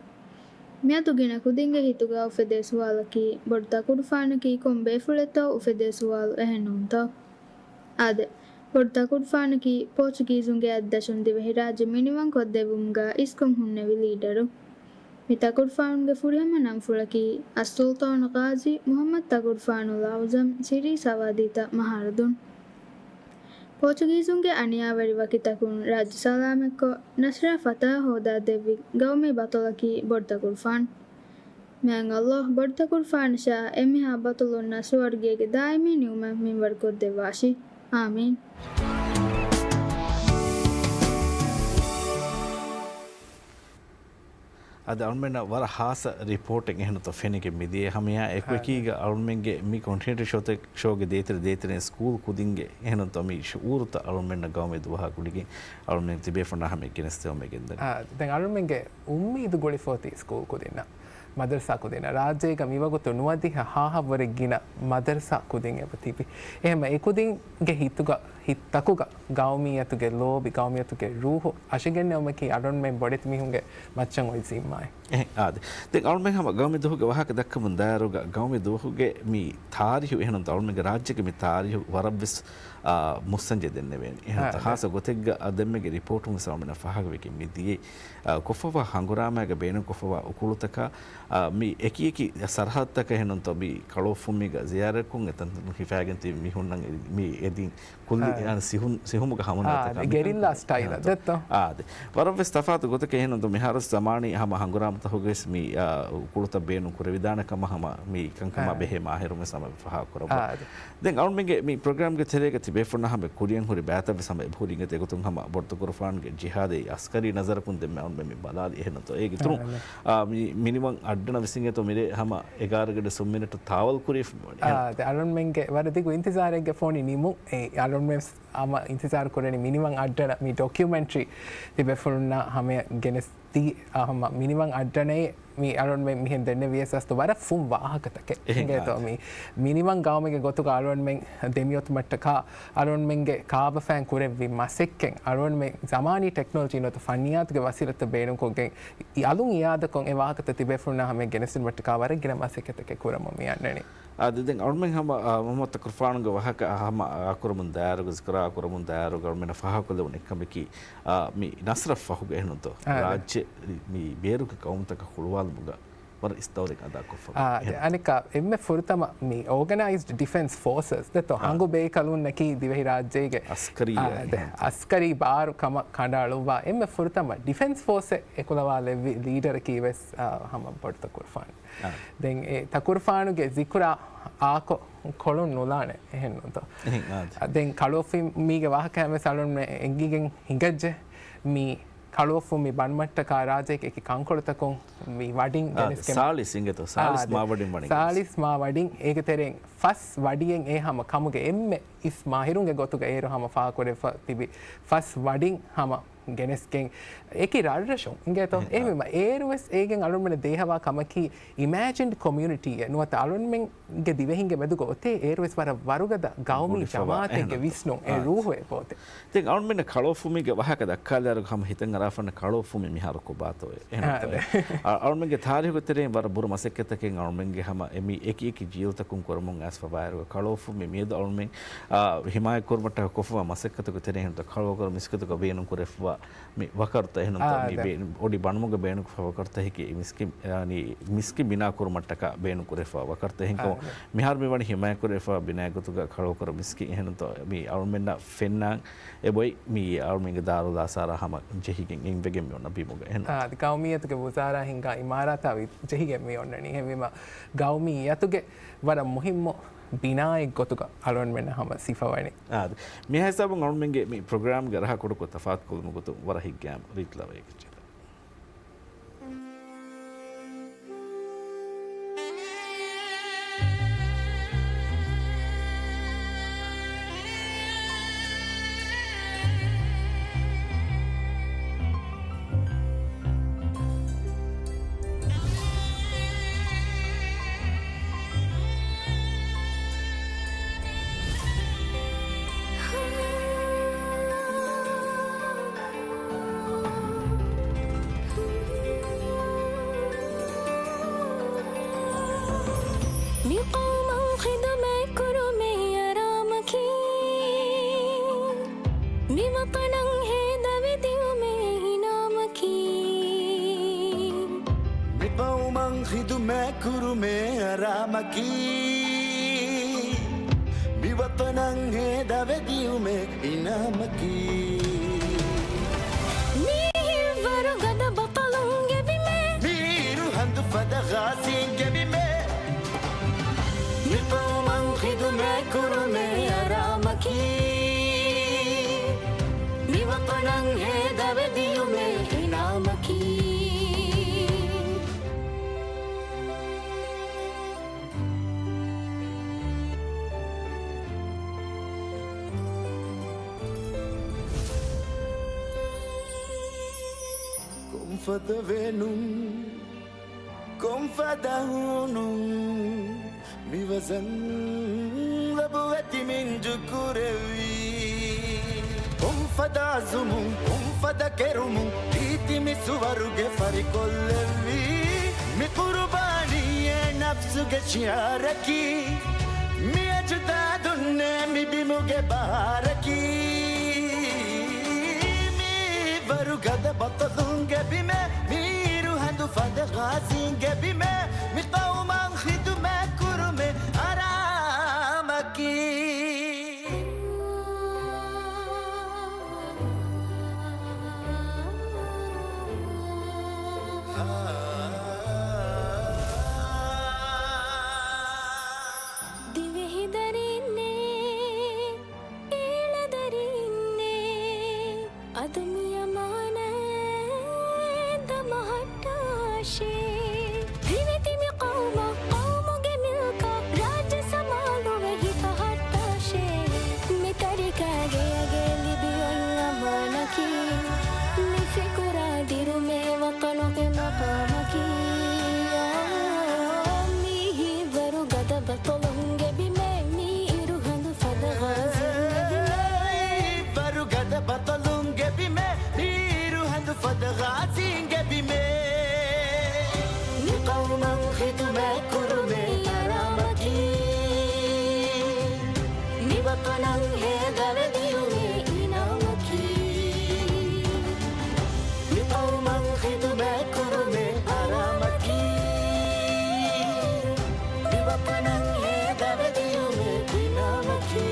މިއަދު ގިނަ ކުދިންގެ ހިތުގަ އުފެދޭ ސުވާލަކީ، ބޮޑު ތަކުރުފާނަކީ ކޮން ބޭފުޅެއްތޯ އުފެދޭ ސުވާލު އެހެންނޫންތޯ؟ އާދެ، ބޮޑު ތަކުރުފާނަކީ ޕޯޗުގީޒުންގެ އަތްދަށުން ދިވެހިރާއްޖެ މިނިވަން ކޮށްދެއްވުމުގަ އިސްކޮށް ހުންނެވި ލީޑަރު. މި ތަކުރުފާނުގެ ފުރިހަމަ ނަންފުޅަކީ އައްސުލްޠާނު ޣާޒީ މުޙައްމަދު ތަކުރުފާނުލް އަޢުޒަމް ސިރީ ސަވާދީތައް މަހާރަދުން. ޕޯޗުގީޒުންގެ އަނިޔާވެރި ވަކިތަކުން ރާއްޖެ ސަލާމަތްކޮށް، ނަޞްރާ ފަތަޙަ ހޯދާ ދެއްވި ގައުމީ ބަޠަލަކީ ބޮޑުތަކުރުފާނު. މާތް ﷲ ބޮޑުތަކުރުފާނަށާ އެންމެހާ ބަޠަލުންނާ ސުވަރުގޭގެ ދާއިމީ ނިޢުމަތް މިންވަރުކޮށްދެއްވާށި. އާމީން. އަދި އަޅުމެންނަށް ވަރަށް ހާއްސަ ރިޕޯޓެއް އެހެންތޯ ފެނިގެން މިދިޔަ ހަމަޔާ އެކުއެކީގަ އަޅުމެންގެ މި ކޮންޓިނެންޓަލް ޝޯތެ-، ޝޯގެ ދޭތެރެ ދޭތެރެއިން ސްކޫލް ކުދިންގެ އެހެންތޯ މި ޝުޢޫރުތައް އަޅުމެންނަށް ގައުމީ ދުވަހާ ގުޅިގެން އަޅުމެން ތިބޭފުޅުންނާ ހަމަ ގެނެސްދެވުމޭ ގެންދަނީ. އާ، ދެން އަޅުމެންގެ އުއްމީދު ގުޅިފޯތީ ސްކޫލް ކުދިންނަށް. މަދަރުސާ ކުދިންނަށް ރާއްޖޭގަ މިވަގުތު ނުވަދިހަ ހާހަށްވުރެ ގިނަ މަދަރުސާ ކުދިން އެބަ ތިބި. އެހެންމަ އެ ކުދިންގެ ހިތުގަ، ހިތްތަކުގަ ގައުމިއްޔަތުގެ ލޯބި، ގައުމިއްޔަތުގެ ރޫޙު އަށިގެންނެވުމަކީ އަޅުންމެން ބޮޑެތި މީހުންގެ މައްޗަށް އޮތް ޒިންމާއެއް. އެހެން އާދެ. ދެން އަޅުމެން ހަމަ ގައުމީ ދުވަހުގެ ވާހަކަ ދައްކަމުން ދާއިރުގަ، ގައުމީ ދުވަހުގެ މި ތާރީހު އެހެންތޯ އަޅުމެންގެ ރާއްޖޭގެ މި ތާރީހު ވަރަށްވެސް، އާ، މުއްސަންޖެ ދެންނެވޭނެ. އެހެންތޯ އާދެ. ހާއްސަ ގޮތެއްގަ އަ، ދެންމެގެ ރިޕޯޓުން ވެސް އަޅުމެންނަށް ފާހަގަވެގެން މިދިޔައީ. އާ، ކޮށްފަވާ ހަނގުރާމައިގަ ބޭނުންކޮށްފަވާ އުކުޅުތަކާ، އާ، މި އެކިއެކި ސަރަހައްދުތަކަށް އެހެންތޯ މި ކަޅުއޮށްފުންމީގަ ޒިޔާރަތްކޮށް އެތަންތަނުން ހިފައިގެން ތިބި މީހުންނަށް މި އެދިން ކުއްލި، އާ. އާ، ސިހުން، ސިހުމުގަ ހަމަނާތަކާ އާ، މި ގެރިއްލާ ސްޓައިލަށް އެހެންތޯ. ދެއްތޯ؟ އާ، އާދެ. ވަރަށްވެސް ތަފާތު ގޮތަކަށް އެހެންތޯ މިހާރު ޒަމާނީ ހަމަ ހަނގުރާމަތަކުގަވެސް މި، އާ، އުކުޅުތައް ބޭނުން ކުރެވިދާނެ ކަމަށް ހަމަ މި ކަންކަމާ އާ. ބެހޭ މާހިރުންވެސް ހަމަ ފާހަގަ ކުރައްވާ. އާ، އާދެ. ދެން އަޅުމެންގެ މި ޕްރޮގްރާމްގެ ތެރޭގަ ތިބޭފުޅުންނާ ހަމަ ކުރިއަށް ހުރި ބައިތައް ވެސް ހަމަ އެބަހުރި އިނގޭތޯ. އެގޮތުން ހަމަ ބޮޑުތަކުރުފާނުގެ ޖިހާދީ އަސްކަރީ ނަޒަރަކުން ދެންމެ އަޅުމެން މި ބަލާލި އެހެންތޯ. އޭގެ އިތުރުން، އާ، އާ، މި މިނިވަން އައްޑަނަށް ވިސްނިނގޭތޯ މިރޭ ހަމަ އެގާރަ ގަޑި ސުން މިނެޓު ތާވަލް ކުރީފަ ވަނީ. އާ، އާދެ، އަޅުންމެންގެ ވަރަށް ދިގު އިންތިޒާރެއްގެ ފޯނި ނިމުން. އެ އަޅުންމެން ހަމަ އިންތިޒާރު ކުރަނީ މިނިވަން އައްޑަނަށް މި ޑޮކިއުމެންޓްރީ ތިބޭފުޅުންނާ ހަމަޔަށް ގެނެސް ދީ، އާ، ހަމަ މިނިވަން އައްޑަނައޭ މި އަޅުންމެން މިހެން ދެންނެވިޔަސް އަސްތު ވަރަށް ފުން ވާހަކަތަކެއް. އެހެން އިނގޭތޯ އާދެ. މި މިނިވަން ގައުމެއްގެ ގޮތުގަ އަޅުންމެން ދެމިއޮތުމަށްޓަކާ އަޅުންމެންގެ ކާބަފައިން ކުރެއްވި މަސައްކަތް، އަޅުންމެން ޒަމާނީ ޓެކްނޮލޮޖީ ނުވަތަ ފަންނިޔާތުގެ ވަސީލަތްތައް ބޭނުންކޮށްގެން އަލުން އިއާދަކޮށް އެ ވާހަކަތައް ތިބޭފުޅުންނާ ހަމަޔަށް ގެނެސްދިނުމަށްޓަކާ ވަރަށް ގިނަ މަސައްކަތްތަކެއް ކުރަމުން މި އަންނަނީ. އާދެ، ދެން އަޅުމެން ހަމަ، އާ، މުޙައްމަދު ތަކުރުފާނުގެ ވާހަކަ ހަމަ އާކުރަމުން ދާއިރުގަ، ޒިކުރާ ކުރަމުން ދާއިރުގަ އަޅުމެންނަށް ފާހަގަކޮށްލެވުނު އެއްކަމަކީ، އާ، މި ނަޞްރަތް ފަހުގަ އެހެންތޯ އާދެ. ރާއްޖެ މި ބޭރުގެ ޤައުމުތަކަށް ހުޅުވާލުމުގަ ވަރަށް އިސް ދައުރެއް އަދާކޮށްފަ. އާ، އަދި އެހެން. އަނެއްކާ އެންމެ ފުރަތަމަ މި އޯގަނައިޒްޑް ޑިފެންސް ފޯސަސް ދެއްތޯ، އާ. ހަނގުބޭކަލުންނަކީ ދިވެހި ރާއްޖޭގެ އަސްކަރީ އާ، އެހެން. އަސްކަރީ ބާރު ކަމަށް ކަނޑައަޅުއްވާ އެންމެ ފުރަތަމަ ޑިފެންސް ފޯސެއް އެކުލަވާލެއްވި ލީޑަރަކީ ވެސް، އާ، ހަމަ ބޮޑުތަކުރުފާނު. އާ. ދެން އެ ތަކުރުފާނުގެ ޒިކުރާ އާކޮށް ކޮޅުން ނުލާނެ އެހެން ނޫންތޯ؟ އެހެން އާދެ. ދެން ކަޅުއޮށްފުންމީގެ ވާހަކައިން ވެސް އަޅުން އެނގިގެން ހިނގައްޖެ މި ކަޅުއޮށްފުން މި ބަނޑުމައްޓަކާ ރާއްޖޭގެ އެކި ކަންކޮޅުތަކުން މި ވަޑިން އާ، ގެނެސްގެން. ސާޅީސް އިނގޭތޯ، ސާޅީސް އާ، މާ ވަޑިން ވަނީ. ސާޅީސް މާ ވަޑިން އޭގެ ތެރެއިން ފަސް ވަޑިއެއް އެ ހަމަ ކަމުގެ އެންމެ އިސް މާހިރުންގެ ގޮތުގަ އޭރު ހަމަ ފާހަގަކުރެފަ ތިބި ފަސް ވަޑިން ހަމަ ގެނެސްގެން އެކި ރަށްރަށުން އިނގޭތޯ؟ އެހެން. އެހެންވީމަ އޭރު ވެސް އޭގެން އަޅުންމެންނަށް ދޭހަވާ ކަމަކީ އިމޭޖިންޑް ކޮމިއުނިޓީއެއް ނުވަތަ އަޅުންމެންގެ ދިވެހިންގެ މެދުގަ އޮތޭ އޭރު ވެސް ވަރަށް ވަރުގަދަ ގައުމީ ގުޅިފަވާ ޖަމާއަތެއްގެ އެހެން. ވިސްނުން އެ އާ. ރޫހު އެބައޮތޭ. ދެން އަޅުމެންނަށް ކަޅުއޮށްފުމީގެ ވާހަކަ ދައްކާލާއިރު ހަމަ ހިތަށް އަރާފަންނަ ކަޅުއޮށްފުމި މިހާރު ކޮބާތޯއޭ؟ އެހެންތޯ؟ އާ، އަދެ. އަ، އަޅުމެންގެ ތާރީހުގެ ތެރެއިން ވަރަށް ބުރަ މަސައްކަތްތަކެއް އަޅުމެންގެ ހަމަ އެ މި އެކި އެކި ޖީލުތަކުން ކުރަމުން އައިސްފަ ބާއިރުގަ ކަޅުއޮށްފުމި މިއަދު އަޅުމެން، އާ، ހިމާޔަތްކުރުމަށްޓަކާ ކޮށްފަވާ މަސައްކަތުގެ ތެރެއިން ހެންތޯ ކަޅުވަކަރު މިސްކިތުގަ ބޭނުން ކުރެފަވާ މި ވަކަރުތައް އެހެންތޯ؟ އާ، މި އަދެ. ބޭ-، އޮޑި ބަނޑުމުގަ ބޭނުންކޮށްފަ ވަކަރުތަކަކީ މިސްކިތް، އާ، މިސްކިތް ބިނާ ކުރުމަށްޓަކާ ބޭނުން ކުރެފަ ވަކަރުތައް އެހެންކަމުން އާ، އަދެ. މިހާރު މި ވަނީ ހިމާޔަތްކުރެފަ ބިނާގެ ގޮތުގަ ކަޅުވަކަރު މިސްކިތް އެހެންތޯ؟ މި އަޅުމެންނަށް ފެންނާން އެބޮތް މި އަޅުމެންގެ ދާރުލްއާސާރާ ހަމަ ޖެހިގެން އިން ވެގެން މި އޮންނަ ބިމުގަ އެހެން. އާ، އަދި ގައުމިއްޔަތުގެ ވުޒާރާ ހިންގާ އިމާރާތާ ވި-، ޖެހިގެން މި އޮންނަނީ. އެހެންވީމަ ގައުމިއްޔަތުގެ ވަރަށް މުހިއްމު ބިނާއެއް ގޮތުގަ އަޅުންމެންނަށް ހަމަ ސިފަވަނީ. އާ، އަދި މި ހިސާބުން އަޅުންމެންގެ މި ޕްރޮގްރާމްގެ ރަހަ ކުޑަކޮށް ތަފާތުކޮށްލުމުގެ ގޮތުން ވަރަށް ހިތްގައިމު ރީތި ލަވައެއް ކެއްޗެއް. މި ޤައުމަށް ޚިދުމަތް ކުރުމޭ އަރާމަކީ، މި ވަޠަނަށް ހޭދަވެ ދިއުމޭ އިނާމަކީ. މި ޤައުމަށް ޚިދުމަތް ކުރުމޭ އަރާމަކީ، މި ވަ- ތަނަށް ހޭދަވެ ދިޔުމެއް އިނާމަކީ. މީ ހިތްވަރު ގަދަ ބަޠަލުންގެ ބިމެއް. މީ އިރު ހަނދު ފަދަ ޣާޒީންގެ ބިމެއް. މި ޤައުމަށް ޚިދުމަތް ކުރުމެއް އަރާމަކީ. މި ވަޠަނަށް ހޭދަވެ ދިޔުމެއް އިނާމަކީ. ކޮންފަދަ ވެނުން، ކޮންފަދަ ހޫނުން، މި ވަޒަން ލަބުވެ ތިމިން ޖުކުރެއްވީ. ކޮންފަދަ އަޒުމުން، ކޮންފަދަ ކެރުމުން، ރީތި މި ސުވަރުގެ ފަރިކޮށްލެއްވީ. މި ޤުރުބާނީއެއް ނަފްސުގެ ޝިޢާރަކީ. މި އަޖުދާދުންނޭ މި ބިމުގެ ބަހާރަކީ. މީ ވަރު ގަދަ ބަޠަލުންގެ ބިމެއް. މީ އިރު ހަނދު ފަދަ ޣާޒީންގެ ބިމެއް. މި ޤައުމަށް ޚިދުމަތް ކުރުމެއް އަރާމަކީ. ދިވެހިދަރީންނޭ، އޭޅަދަރީންނޭ، އަދު މި އަމާނާތް ދަމަހައްޓާށޭ. ދިވެތި މި ޤައުމަށް، ޤައުމުގެ މިލްކަށް، ރާއްޖެ ސަމާލުވެ ހިފަހައްޓާށޭ. މި ތަރިކަ ގެޔަށް ލިބި އޮތް އަމާނަކީ. މި ފިކުރާ ދިރުމޭ ވަޠަނުގެ މަޤާމަކީ. މީ ހިތްވަރު ގަދަ ބަޠަލުންގެ ބިމޭ. މީ އިރު ހަނދު ފަދަ ޣާޒީންގެ ބިމޭ. ވަރު ގަދަ ބަޠަލުންގެ ބިމޭ. މީ އިރު ހަނދު ފަދަ ޣާޒީންގެ ބިމޭ. މި ޤައުމަށް ޚިދުމަތް ކުރުމެއް އަރާމަކީ. މި ވަޠަނަށް ހޭދަވެ ދިޔުމެއް އިނާމަކީ. މި ޤައުމަށް ޚިދުމަތް ކުރުމެއް އަރާމަކީ. މި ވަޠަނަށް ހޭދަވެ ދިޔުމެއް އިނާމަކީ.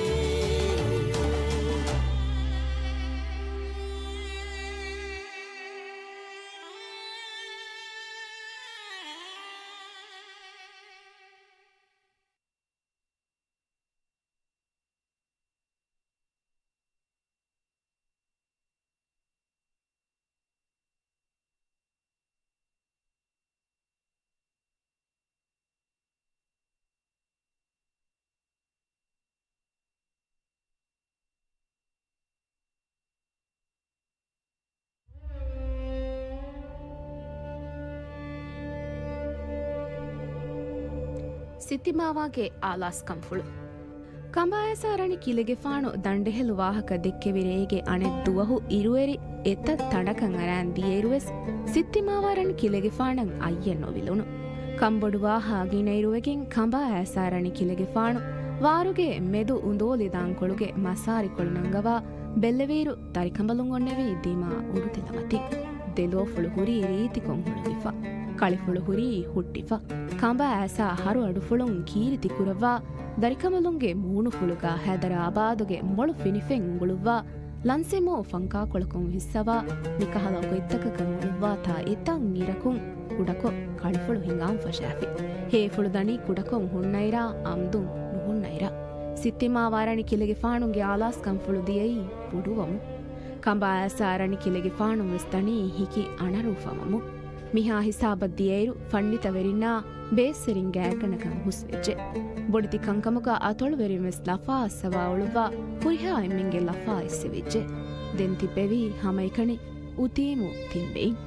ސިއްތިމާވާގެ އާލާސްކަންފުޅު. ކަނބާއައިސާ ރަނި ކިލެގެފާނު ދަނޑެހެލު ވާހަކަ ދެއްކެވި ރޭގެ އަނެއް ދުވަހު އިރުއެރި އެތައް ތަނޑަކަށް އަރާން ދިޔައިރުވެސް ސިއްތިމާވާ ރަނި ކިލެގެފާނަށް އައްޔެއް ނުވިލުނު. ކަންބޮޑުވާހާ ގިނައިރުވެގެން ކަނބާއައިސާ ރަނި ކިލެގެފާނު ވާރުގެ މެދު އުނދޯލި ދާންކޮޅުގެ މަސާރިކޮޅު ނަންގަވާ ބެއްލެވިއިރު، ދަރިކަނބަލުން އޮންނެވި ދިމާ އުޑުތިލަމަތިން. ދެލޯފުޅު ހުރީ ރީތިކޮށް ހުޅުވިފަ. ކަޅިފުޅު ހުރީ ހުއްޓިފަ. ކަނބާއައިސާ ހަރު އަޑުފުޅުން ކީރިތި ކުރައްވާ، ދަރިކަނބަލުންގެ މޫނުފުޅުގަ ހައިދަރާބާދުގެ މޮޅު ފިނިފެން އުނގުޅުއްވާ، ލަންސެމޯ ފަންކާކޮޅަކުން ހިއްސަވާ، މިކަހަލަ ގޮތްތަކަކަށް އުޅުއްވާތާ އެތައް މިރަކުން ކުޑަކޮށް ކަޅިފުޅު ހިނގާން ފަށާފި. ހޭފުޅު ދަނީ ކުޑަކޮށް ހުންނައިރާ އަމްދުން ނުހުންނައިރާ. ސިއްތިމާވާ ރަނި ކިލެގެފާނުގެ އާލާސްކަންފުޅު ދިޔައީ ބޮޑުވަމުން. ކަނބާއައިސާ ރަނި ކިލެގެފާނު ވެސް ދަނީ ހިކި އަނަރޫފަވަމުން. މިހާ ހިސާބަށް ދިޔައިރު، ފަންނިތަވެރިންނާ ބޭއްސެރިން ގާތްގަނޑަކަށް ހުސްވެއްޖެ. ބޮޑެތި ކަންކަމުގަ އަތޮޅުވެރިން ވެސް ލަފާ އައްސަވާ އުޅުއްވާ، ހުރިހާ އެންމެންގެ ލަފާ އެއްސެވިއްޖެ. ދެން ތިއްބެވީ ހަމައެކަނި އުތީމު ތިން ބެއިން.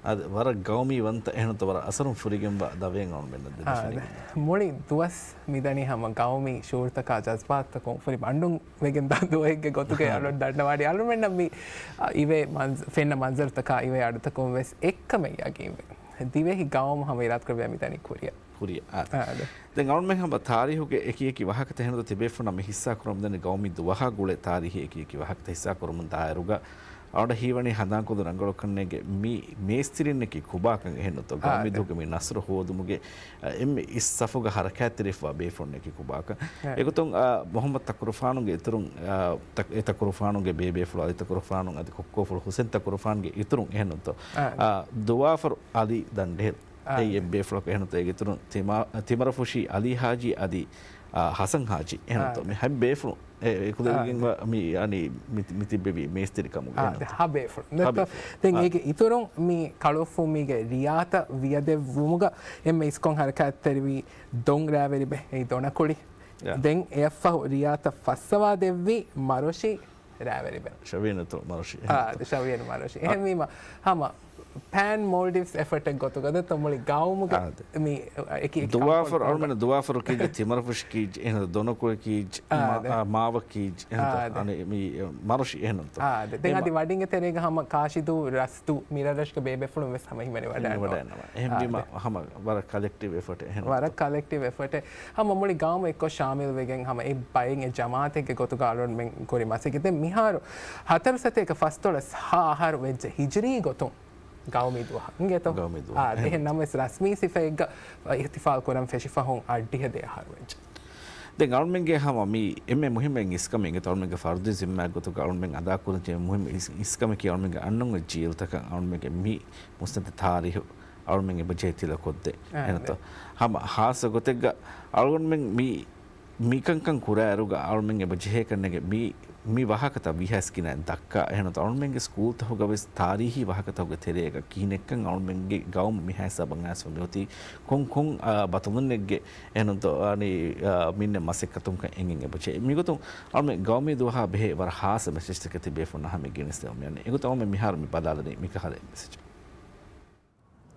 އަދި ވަރަށް ގައުމީ ވަންތަ އެހެންތަ ވަރަށް އަސަރުން ފުރިގެންވާ ދަވެއް އަޅުމެންނަށް ދެނެފަ. އާ، މުޅި ދުވަސް މިދަނީ ހަމަ ގައުމީ ޝުޢޫރުތަކާ ޖަޒްބާތުތަކުން ފުރި ބަނޑުން ވެގެންދާ ދުވަހެއްގެ ގޮތުގައި އަޅުން ދަންނަވާނީ. އަޅުމެންނަށް މި، އަ، އިވޭ މަންޒަ-، ފެންނަ މަންޒަރުތަކާ އިވޭ އަޑުތަކުން ވެސް އެއްކަމެއް ޔަގީންވޭ. ދިވެހި ގައުމު ހަމަ އިރާދަކުރެއްވިޔާ މިދަނީ ކުރިއަށް. އާ. ދެން އަޅުމެން ހަމަ ތާރީހުގެ އެކި އެކި ވާހަކަތައް އެހެންނުތޯ ތިބޭފުޅުންނާ މި ހިއްސާ ކުރަމުންދަނީ ގައުމީ ދުވަހާ ގުޅޭ ތާރީހީ އެކި އެކި ވާހަކަތައް ހިއްސާ ކުރަމުން ދާއިރުގަ އަޅުގަނޑަށް ހީވަނީ ހަނދާންކޮށްލަން ރަނގަޅު ކަންނޭނގެ މި މޭސްތިރީންނަކީ ކޮބާކަން އެހެންނުތޯ؟ އާ، ގައުމީ ދުވަހުގެ މި ނަސްރު ހޯދުމުގެ، އަ، އެންމެ އިސް ސަފުގަ ހަރަކާތްތެރިވެފަވާ ބޭފުޅުންނަކީ ކޮބާކަން. އެގޮތުން، އަ، މުހައްމަދު ތަކުރުފާނުގެ އިތުރުން، އަ، ތަ-، އެ ތަކުރުފާނުގެ ބޭބޭފުޅު އަލީ ތަކުރުފާނު އަދި ކޮއްކޯފުޅު ހުސެން ތަކުރުފާނުގެ އިތުރުން އެހެންނުތޯ؟ އާ، ދުވާފަރު އަލީ ދަނޑެހެލް. އާ، އެއީ އެއްބޭފުޅަކު އެހެންނުތޯ؟ އޭގެ އިތުރުން ތިމަ-، ތިމަރަފުށީ އަލީ ހާޖީ އަދި، އާ، ހަސަން ހާޖީ އެހެންނުތޯ؟ އާ، މި ހަތް ބޭފުޅުން އެ-، އެކުލެވިގެން އާ، މި، އަނި، މި، މި ތިއްބެވި މޭސްތިރިކަމުގެ އާ، އެހެންނުތޯ؟ ހަ ބޭފުޅުން. ހަ ދެއްތޯ؟ ބޭފުޅުން. ދެން އާ، އޭގެ އިތުރުން މި ކަޅުފުމީގެ ރިޔާތައް ވިޔަދެއްވުމުގަ އެންމެ އިސްކޮށް ހަރަކާތްތެރިވީ ދޮން ރާވެރިބެ، އެއީ ދޮނަކުޅި. އާ، ދެން އެއަށްފަހު ރިޔާތައް ފައްސަވާ ދެއްވީ މަރޮށި ރާވެރިބެ. ޝަވިޔަނުތު މަރޮށި. އާ، އެހެންނުތޯ؟ ޝަވިޔަނު މަރޮށި. އާ، އެހެންވީމަ، ހަމަ ޕޭން މޯލްޑިވްސް އެފަޓެއް ގޮތުގަ ދެއްތޯ މުޅި ގައުމުގެ އާ، ދެ. މި އެކި އެކި ދުވާފަރު، ކަންކޮޅު އަޅުމެން ދުވާފަރު ކީއްޖެ، ތިމަރަފުށި ކީއްޖެ، އެހެން ދޮނަކުޅި ކީއްޖެ، އާ، މަ-، ދެ. އާ، މާވަ ކީއްޖެ، އެހެން އާ، ދެ. އަނެ މި މަރޮށި އެހެންނުތޯ؟ އާ، ދެ. ދެން އެ އަދި މަ- ވަޑިންގެ ތެރޭގަ ހަމަ ކާށިދޫ ރަސްދޫ މިރަށްރަށުގެ ބޭބޭފުޅުން ވެސް ހަމަ ހިމެނިވަޑައިންނަވާ. ހިމެނިވަޑައިންނަވާ. އެހެންވީމަ، އާ، ދެ. ހަމަ ވަރަށް ކަލެކްޓިވް އެފަޓެއް އެހެންނުތޯ؟ ވަރަށް ކަލެކްޓިވް އެފަޓެއް. ހަމަ މުޅި ގައުމު އެއްކޮށް ޝާމިލް ވެގެން ހަމަ އެ ބައެއް އެ ޖަމާއަތެއްގެ ގޮތުގަ އަޅުގަނޑުމެން ކުރި މަސައްކަތް. ދެން މިހާރު ހަތަރު ސަތޭކަ ފަސްދޮޅަސް ހަ އަހަރު ވެއްޖެ ހިޖުރީ ގޮތުން ގައުމީ ދުވަހަށް އިނގޭތޯ؟ ގައުމީ ދުވަހަށް. އާ، އެހެން ނަމަވެސް ރަސްމީ ސިފައެއްގަ އިހްތިފާލް ކުރަން ފެށިފަހުން އަށްޑިހަ ދެ އަހަރު ވެއްޖެ. ދެން އަޅުމެންގެ ހަމަ މި އެންމެ މުހިއްމު އިސްކަމެއް އިނގޭތޯ އަޅުމެންގެ ފަރުދީ ޒިންމާއެއް ގޮތުގަ އަޅުމެން އަދާކުރަން ޖެހޭ މުހިއްމު އިސް-، އިސްކަމަކީ އަޅުމެންގެ އަންނަން އޮތް ޖީލްތަކަށް އަޅުމެންގެ މި މުސްނަދު ތާރީހު އަޅުމެން އެބަޖެހޭ ތިލަކޮށްދޭ. އާ، އެހެންތޯ؟ ދެ. ހަމަ ހާއްސަ ގޮތެއްގަ އަޅުގަނޑުމެން މި މިކަންކަން ކުރާއިރުގަ އަޅުމެން އެބަޖެހޭ ކަންނޭނގެ މި، މި ވާހަކަތައް ވީހާވެސް ގިނައިން ދައްކާ. އެހެންނުތޯ އަޅުމެންގެ ސްކޫލްތަކުގަ ވެސް ތާރީހީ ވާހަކަތަކުގެ ތެރޭގަ ކިހިނެއްކަން އަޅުމެންގެ ގައުމު މިހާ ހިސާބަށް އައިސްފަ މިއޮތީ ކޮން ކޮން، އާ، ބަތަލުންނެއްގެ އެހެންނުތޯ އަނި، އާ، މިންނެ މަސައްކަތުންކަން އެނގެން އެބަޖެހޭ. މިގޮތުން އަޅުމެން ގައުމީ ދުވަހާ ބެހޭ ވަރަށް ހާއްސަ މެސެޖްތަކެއް ތިބޭފުޅުންނާ ހަމަ ގެނެސްދެމުން މިއަންނަނީ. އެގޮތުން އަޅުމެން މިހާރު މި ބަލާލަނީ މިކަހަލަ މެސެޖެއް.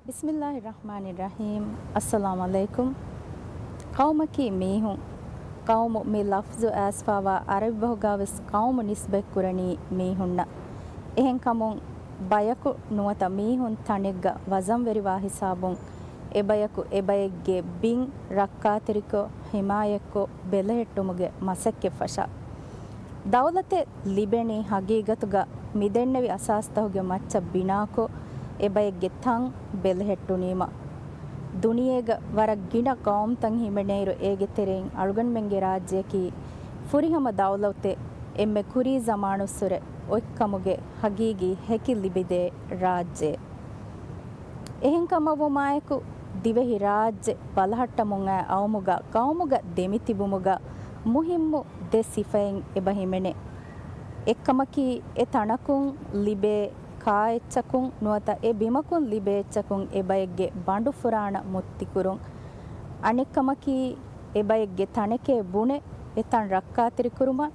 ބިސްމިއްލާހި ރަޙްމާނި ރަޙީމް. އައްސަލާމް ޢަލައިކުމް. ޤައުމަކީ މީހުން. ޤައުމު މި ލަފްޒު އައިސްފަވާ ޢަރަބި ބަހުގަ ވެސް ޤައުމު ނިސްބަތްކުރަނީ މީހުންނަށް. އެހެންކަމުން ބަޔަކު ނުވަތަ މީހުން ތަނެއްގަ ވަޒަންވެރިވާ ހިސާބުން އެބަޔަކު އެބައެއްގެ ބިން ރައްކާތެރިކޮށް، ޙިމާޔަތްކޮށް، ބެލެހެއްޓުމުގެ މަސައްކަތް ފަށާ. ދައުލަތެއް ލިބެނީ ހަގީގަތުގަ މިދެންނެވި އަސާސްތަކުގެ މައްޗަށް ބިނާކޮށް، އެބައެއްގެ ތަން ބެލެހެއްޓުނީމަ. ދުނިޔޭގަ ވަރަށް ގިނަ ޤައުމުތައް ހިމެނޭއިރު، އޭގެ ތެރެއިން އަޅުގަނޑުމެންގެ ރާއްޖެއަކީ ފުރިހަމަ ދައުލަތެއް އެންމެ ކުރީ ޒަމާނުއްސުރެ އޮތްކަމުގެ ހަގީގީ ހެކި ލިބިދޭ ރާއްޖެއެއް. އެހެންކަމަށްވުމާއެކު، ދިވެހި ރާއްޖެ ބަލަހައްޓަމުން އައި އައުމުގަ، ޤައުމުގަ ދެމިތިބުމުގަ މުހިއްމު ދެ ސިފައެއް އެބަ ހިމެނޭ. އެއްކަމަކީ، އެ ތަނަކުން ލިބޭ ކާއެއްޗަކުން ނުވަތަ އެ ބިމަކުން ލިބޭ އެއްޗަކުން އެބައެއްގެ ބަނޑު ފުރާނަ މުއްތިކުރުން. އަނެއްކަމަކީ، އެބައެއްގެ ތަނެކޭ ބުނެ އެ ތަން ރައްކާތެރިކުރުމަށް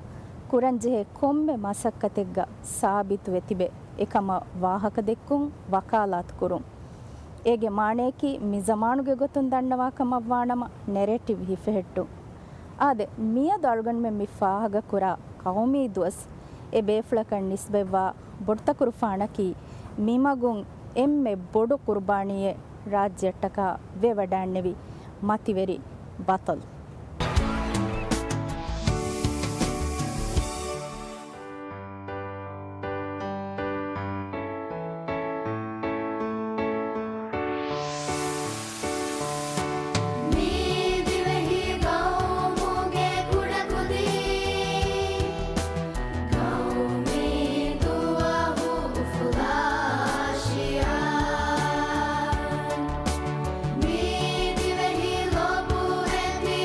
ކުރަންޖެހޭ ކޮންމެ މަސައްކަތެއްގަ ސާބިތުވެ ތިބެ، އެކަމަށް ވާހަކަދެއްކުން ވަކާލާތުކުރުން. އޭގެ މާނަޔަކީ މި ޒަމާނުގެ ގޮތުން ދަންނަވާ ކަމަށްވާނަމަ، ނެރޭޓިވް ހިފެހެއްޓުން. އާދެ، މިއަދު އަޅުގަނޑުމެން މި ފާހަގަކުރާ ޤައުމީ ދުވަސް އެ ބޭފުޅަކަށް ނިސްބަތްވާ ބޮޑުތަކުރުފާނަކީ، މިމަގުން އެންމެ ބޮޑު ޤުރުބާނީއެއް ރާއްޖެއަށްޓަކާ ވެވަޑައިންނެވި މަތިވެރި ބަޠަލް. މި ދިވެހި ގައުމުގެ ކުޑަކުދިން، ގައުމީ ދުވަހު އުފުލާށިޔާ. މި ދިވެހި ލޮބުވެތި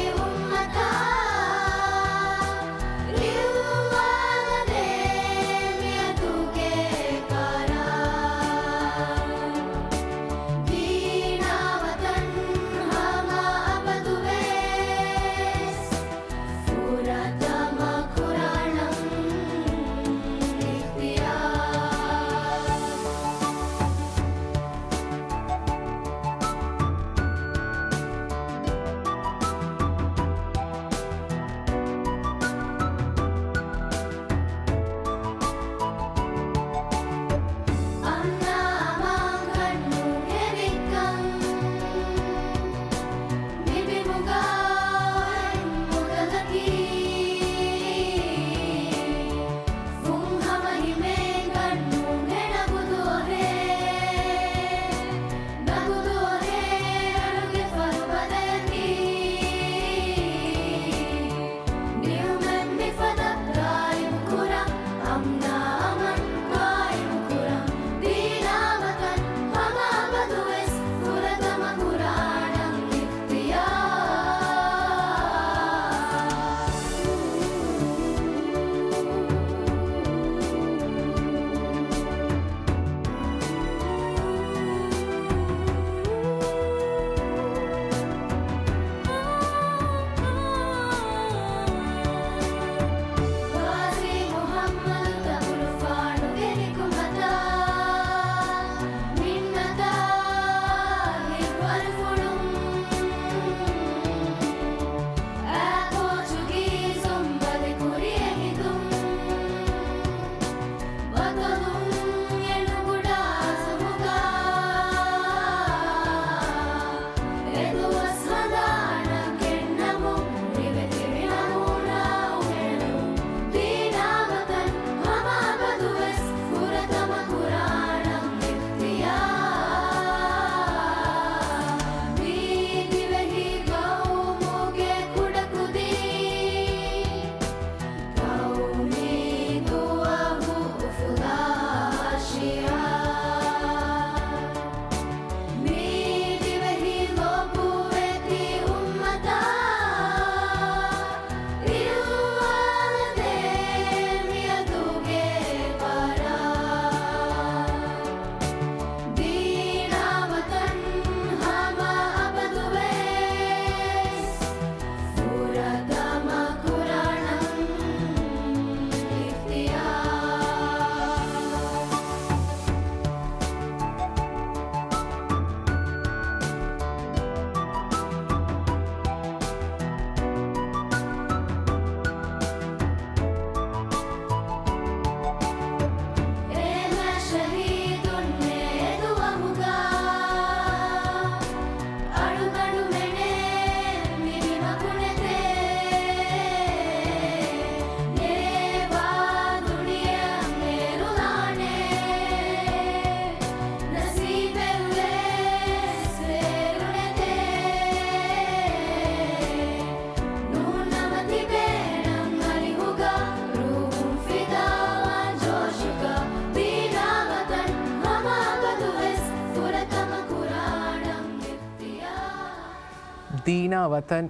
ވަތަން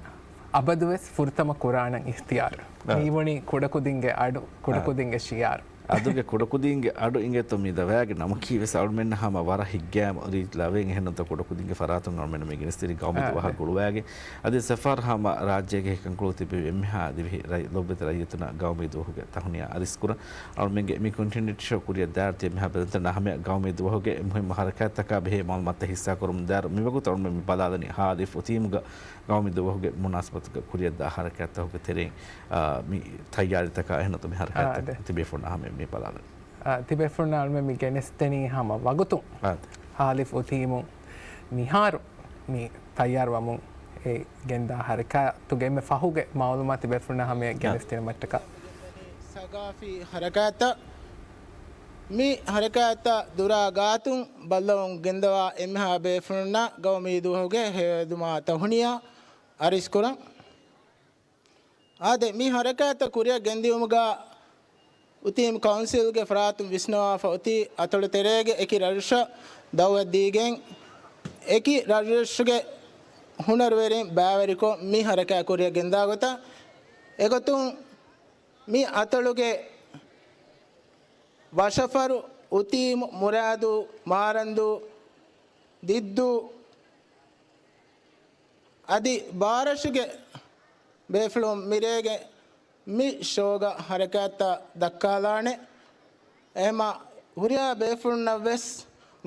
އަބަދުވެސް ފުރަތަމަ ކުރާނަން އިޚްތިޔާރު. އާ. މީ ވަނީ ކުޑަކުދިންގެ އަޑު، ކުޑަކުދިންގެ ޝިޔާރު. އަދުގެ ކުޑަކުދީންގެ އަޑު އިނގޭތޯ މި ދަވާގެ ނަމަކީ ވެސް އަޅުމެންނަށް ހަމަ ވަރަށް ހިތްގައިމު ރީތި ލަވައެއް. އެހެންނޫންތޯ ކުޑަކުދީންގެ ފަރާތުން އަޅުމެންނަށް މި ގެނެސްދިނީ ގައުމީ އާ، ދުވަހަށް އެ. ގުޅުވާގެން. އަދި ސަފާރް ހަމަ ރާއްޖޭގެ ހެކަންކޮޅު ތިބި އެންމެހާ ދިވެހި ރައްޔި-، ލޮބުވެތި ރައްޔިތުންނަށް ގައުމީ ދުވަހުގެ ތަހުނިޔާ އަރިސްކުރަން. އަޅުމެންގެ މި ކޮންޓިނިއުއިޓީއަށް ކުރިއަށް ދާއިރު ތި އެންމެހާ ބެލުންތައް ނަހަމެއަށް ގައުމީ ދުވަހުގެ މުހިއްމު ހަރަކާތްތަކާ ބެހޭ މައުލޫމާތުތައް ހިއްސާކުރަމުން ދާއިރު މިވަގުތު އަޅުމެން މި ބަލާލަނީ ހާލިފް އުތީމުގަ ގައުމީ ދުވަހުގެ މުނާސަބަތުގަ ކުރިއަށްދާ ހަރަކާތްތަކުގެ ތެރެއިން، އާ، މި ތައްޔާރީތަކާ އެހެންނޫންތޯ މި ހަރަކާތްތައް އާ، އަދެ. ތިބޭފުޅުންނަށް ހަމަ މި ބަލާލަނީ. އާ، ތިބޭފުޅުންނަށް އަޅުމެން މި ގެނެސްދެނީ ހަމަ ވަގުތުން. އާ، އަދެ. ހާލިފް އުތީމު މިހާރު މި ތައްޔާރުވަމުން އެ ގެންދާ ހަރަކާތުގެ އެންމެ ފަހުގެ މައުލޫމާތު ތިބޭފުޅުންނަށް ހަމަ އާ. ގެނެސްދިނުމަށްޓަކާ. ސަގާފީ ހަރަކާތަށް މި ހަރަކާތަށް ދުރާ ގާތުން ބައްލަވަމުން ގެންދަވާ އެންމެހާ ބޭފުޅުންނަށް ގައުމީ ދުވަހުގެ ހެޔޮއެދުމާ ތަހުނިޔާ އަރިސްކުރަން. އާދެ، މި ހަރަކާތަށް ކުރިއަށް ގެންދިއުމުގަ އުތީމް ކައުންސިލްގެ ފަރާތުން ވިސްނަވާފަ އޮތީ އަތޮޅު ތެރޭގެ އެކި ރަށްރަށަށް ދައުވަތް ދީގެން، އެކި ރަށްރަށުގެ ހުނަރުވެރިން ބައިވެރިކޮށް މި ހަރަކާތް ކުރިއަށް ގެންދާ ގޮތަށް. އެގޮތުން މި އަތޮޅުގެ ވަށަފަރު، އުތީމު، މުރާދު، މާރަންދޫ، ދިއްދޫ އަދި ބާރަށުގެ ބޭފުޅުން މިރޭގެ މި ޝޯގަ ހަރަކާތްތައް ދައްކާލާނެ. އެހެމަ ހުރިހާ ބޭފުޅުންނަށް ވެސް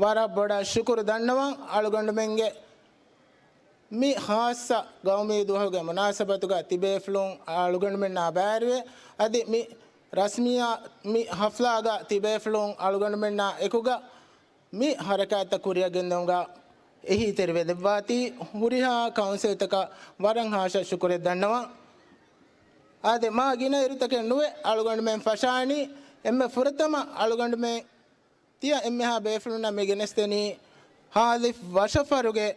ވަރަށް ބޮޑަށް ޝުކުރު ދަންނަވަން. އަޅުގަނޑުމެންގެ މި ޚާއްޞަ ގައުމީ ދުވަހުގެ މުނާސަބަތުގަ ތިބޭފުޅުން އަޅުގަނޑުމެންނާ ބައިވެރިވެ، އަދި މި ރަސްމިއްޔާ މި ޙަފްލާގަ ތިބޭފުޅުން އަޅުގަނޑުމެންނާ އެކުގަ މި ޙަރަކާތްތައް ކުރިއަށް ގެންދެވުމުގަ އެހީތެރިވެ ދެއްވާތީ ހުރިހާ ކައުންސިލްތަކަށް ވަރަށް ހާއްސަ ޝުކުރެއް ދަންނަވަން. އާދެ، މާ ގިނަ އިރުތަކެއް ނުވެ، އަޅުގަނޑުމެން ފަށާނީ އެންމެ ފުރަތަމަ އަޅުގަނޑުމެން ތިޔަ އެންމެހާ ބޭފުޅުންނަށް މި ގެނެސްދެނީ ހާލިފް ވަށަފަރުގެ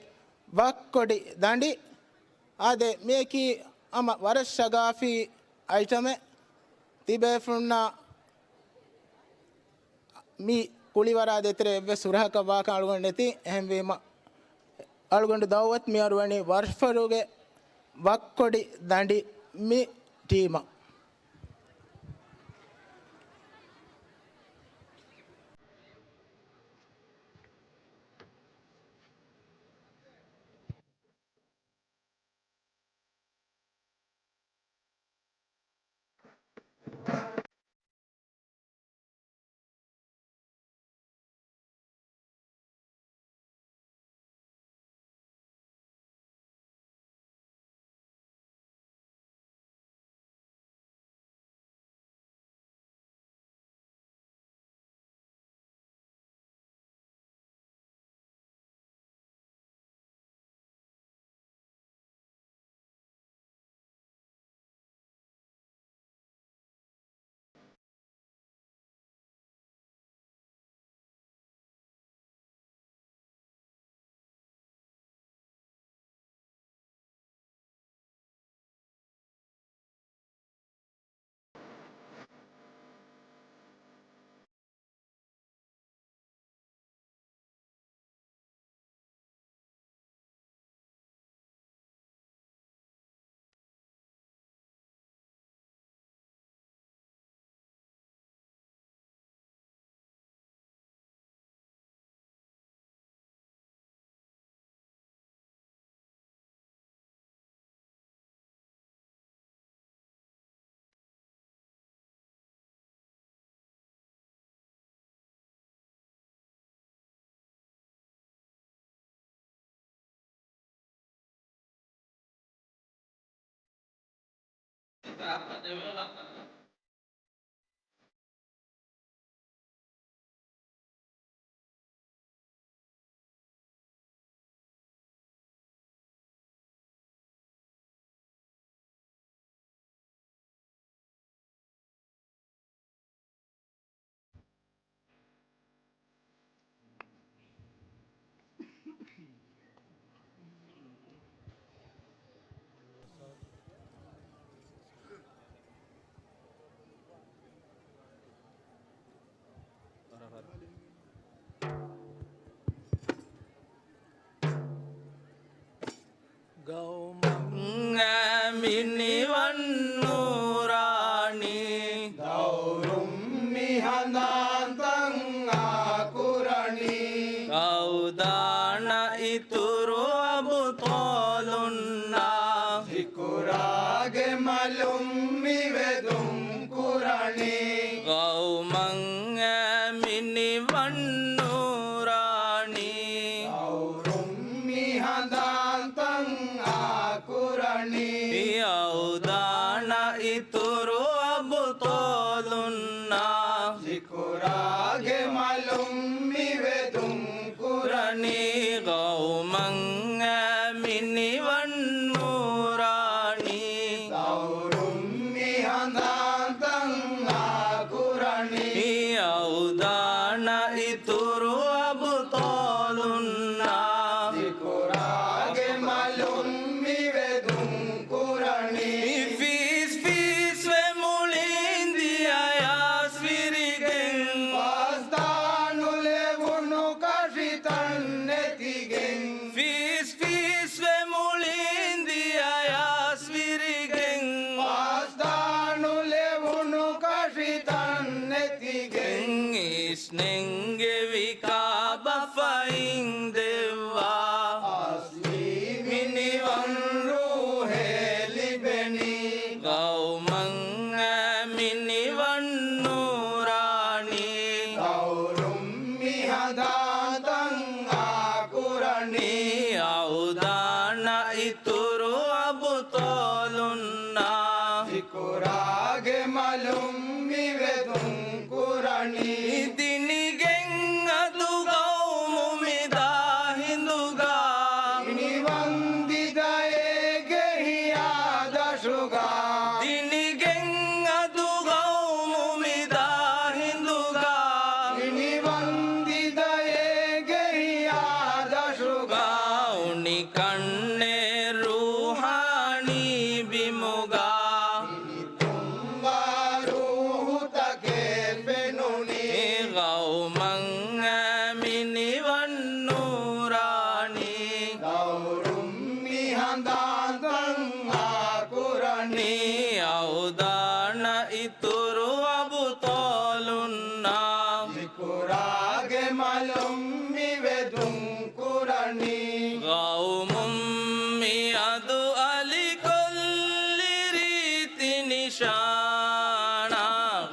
ވައްކޮޑި ދަނޑި. އާދެ، މިޔަކީ ހަމަ ވަރަށް ސަގާފީ އައިޓަމެއް. ތިބޭފުޅުންނަށް މި ކުޅިވަރާ ދޭތެރޭ އެއްވެސް ހުރަހަކަށް ވާކަން އަޅުގަނޑު ނެތި. އެހެންވީމަ، އަޅުގަނޑު ދައުވަތު މިއަރުވަނީ ވަށަފަރުގެ ވައްކޮޑި ދަނޑި މި ޓީމަށް. މިނިވަން ނޫރާނީ. ދައުރުން މި ހަނދާންތައް އާކުރަނީ. ގައުދާނަށް އިތުރު އަބުޠާލުންނާ. ޒިކުރާގެ މަލުން މި ވެދުން ކުރަނީ. ގައުމަށް އެ މިނިވަން ނޫރާނީ. ދައުރުން މި ހަނދާންތައް އާކުރަނީ. އައުދާނަށް އިތުރު އަބުޠާލުންނާ. ޒިކުރާގެ މަލުން މި ވެދުން ކުރަނީ. ގައުމަށް އެ މިނިވަން ނޫރާނީ. ދައުރުން މި ހަނދާންތައް އާކުރަނީ. އައުދާނަށް އިތުރު އަބުޠާލުންނާ. ޒިކުރާގެ މަލުން މި ވެދުން ކުރަނީ. ފީސް ފީސްވެ މުޅިން ދިޔަޔާސް ވިރިގެން. ފަސްދާނުލެވުނު ކަށިތައް ނެތިގެން. ފީސް ފީސްވެ މުޅިން ދިޔަޔާސް ވިރިގެން. ފަސްދާނުލެވުނު ކަށިތައް ނެތިގެން. އިސްނެންގެވި ކާބަފައިން ދެއްވާ. މިނިވަން ރޫހެއް ލިބެނީ. ގައުމަށް އެ މިނިވަން ނޫރާނީ. ދައުރުން މި ހަނދާންތައް އާކުރަނީ. އައުދާނަށް އިތުރު އަބުޠާލުންނާ. ޒިކުރާގެ މަލުން މި ވެދުން ކުރަނީ. ދިނިގެން އަދު ގައުމު މި ދާ ހިނދުގަ. މިނިވަން ދިދައޭގެ ހިޔާ ދަށުގަ. ދިނިގެން އަދު ގައުމު މި ދާ ހިނދުގަ. މިނިވަން ދިދައޭގެ ހިޔާ ދަށުގަ. އުނި ކަންނޭ ރޫހާނީ ބިމުގަ. ތުންވާ ރޫހުތަކެއް ފެނުނީ. ގައުމަށް އެ މިނިވަން ނޫރާނީ. ދައުރުން މި ހަނދާންތައް އާކުރަނީ. އައުދާނަށް އިތުރު އަބުޠާލުންނާ. ޒިކުރާގެ މަލުން މި ވެދުން ކުރަނީ. ގައުމުން މިއަދު އަލިކޮށްލި ރީތި ނިޝާނާ.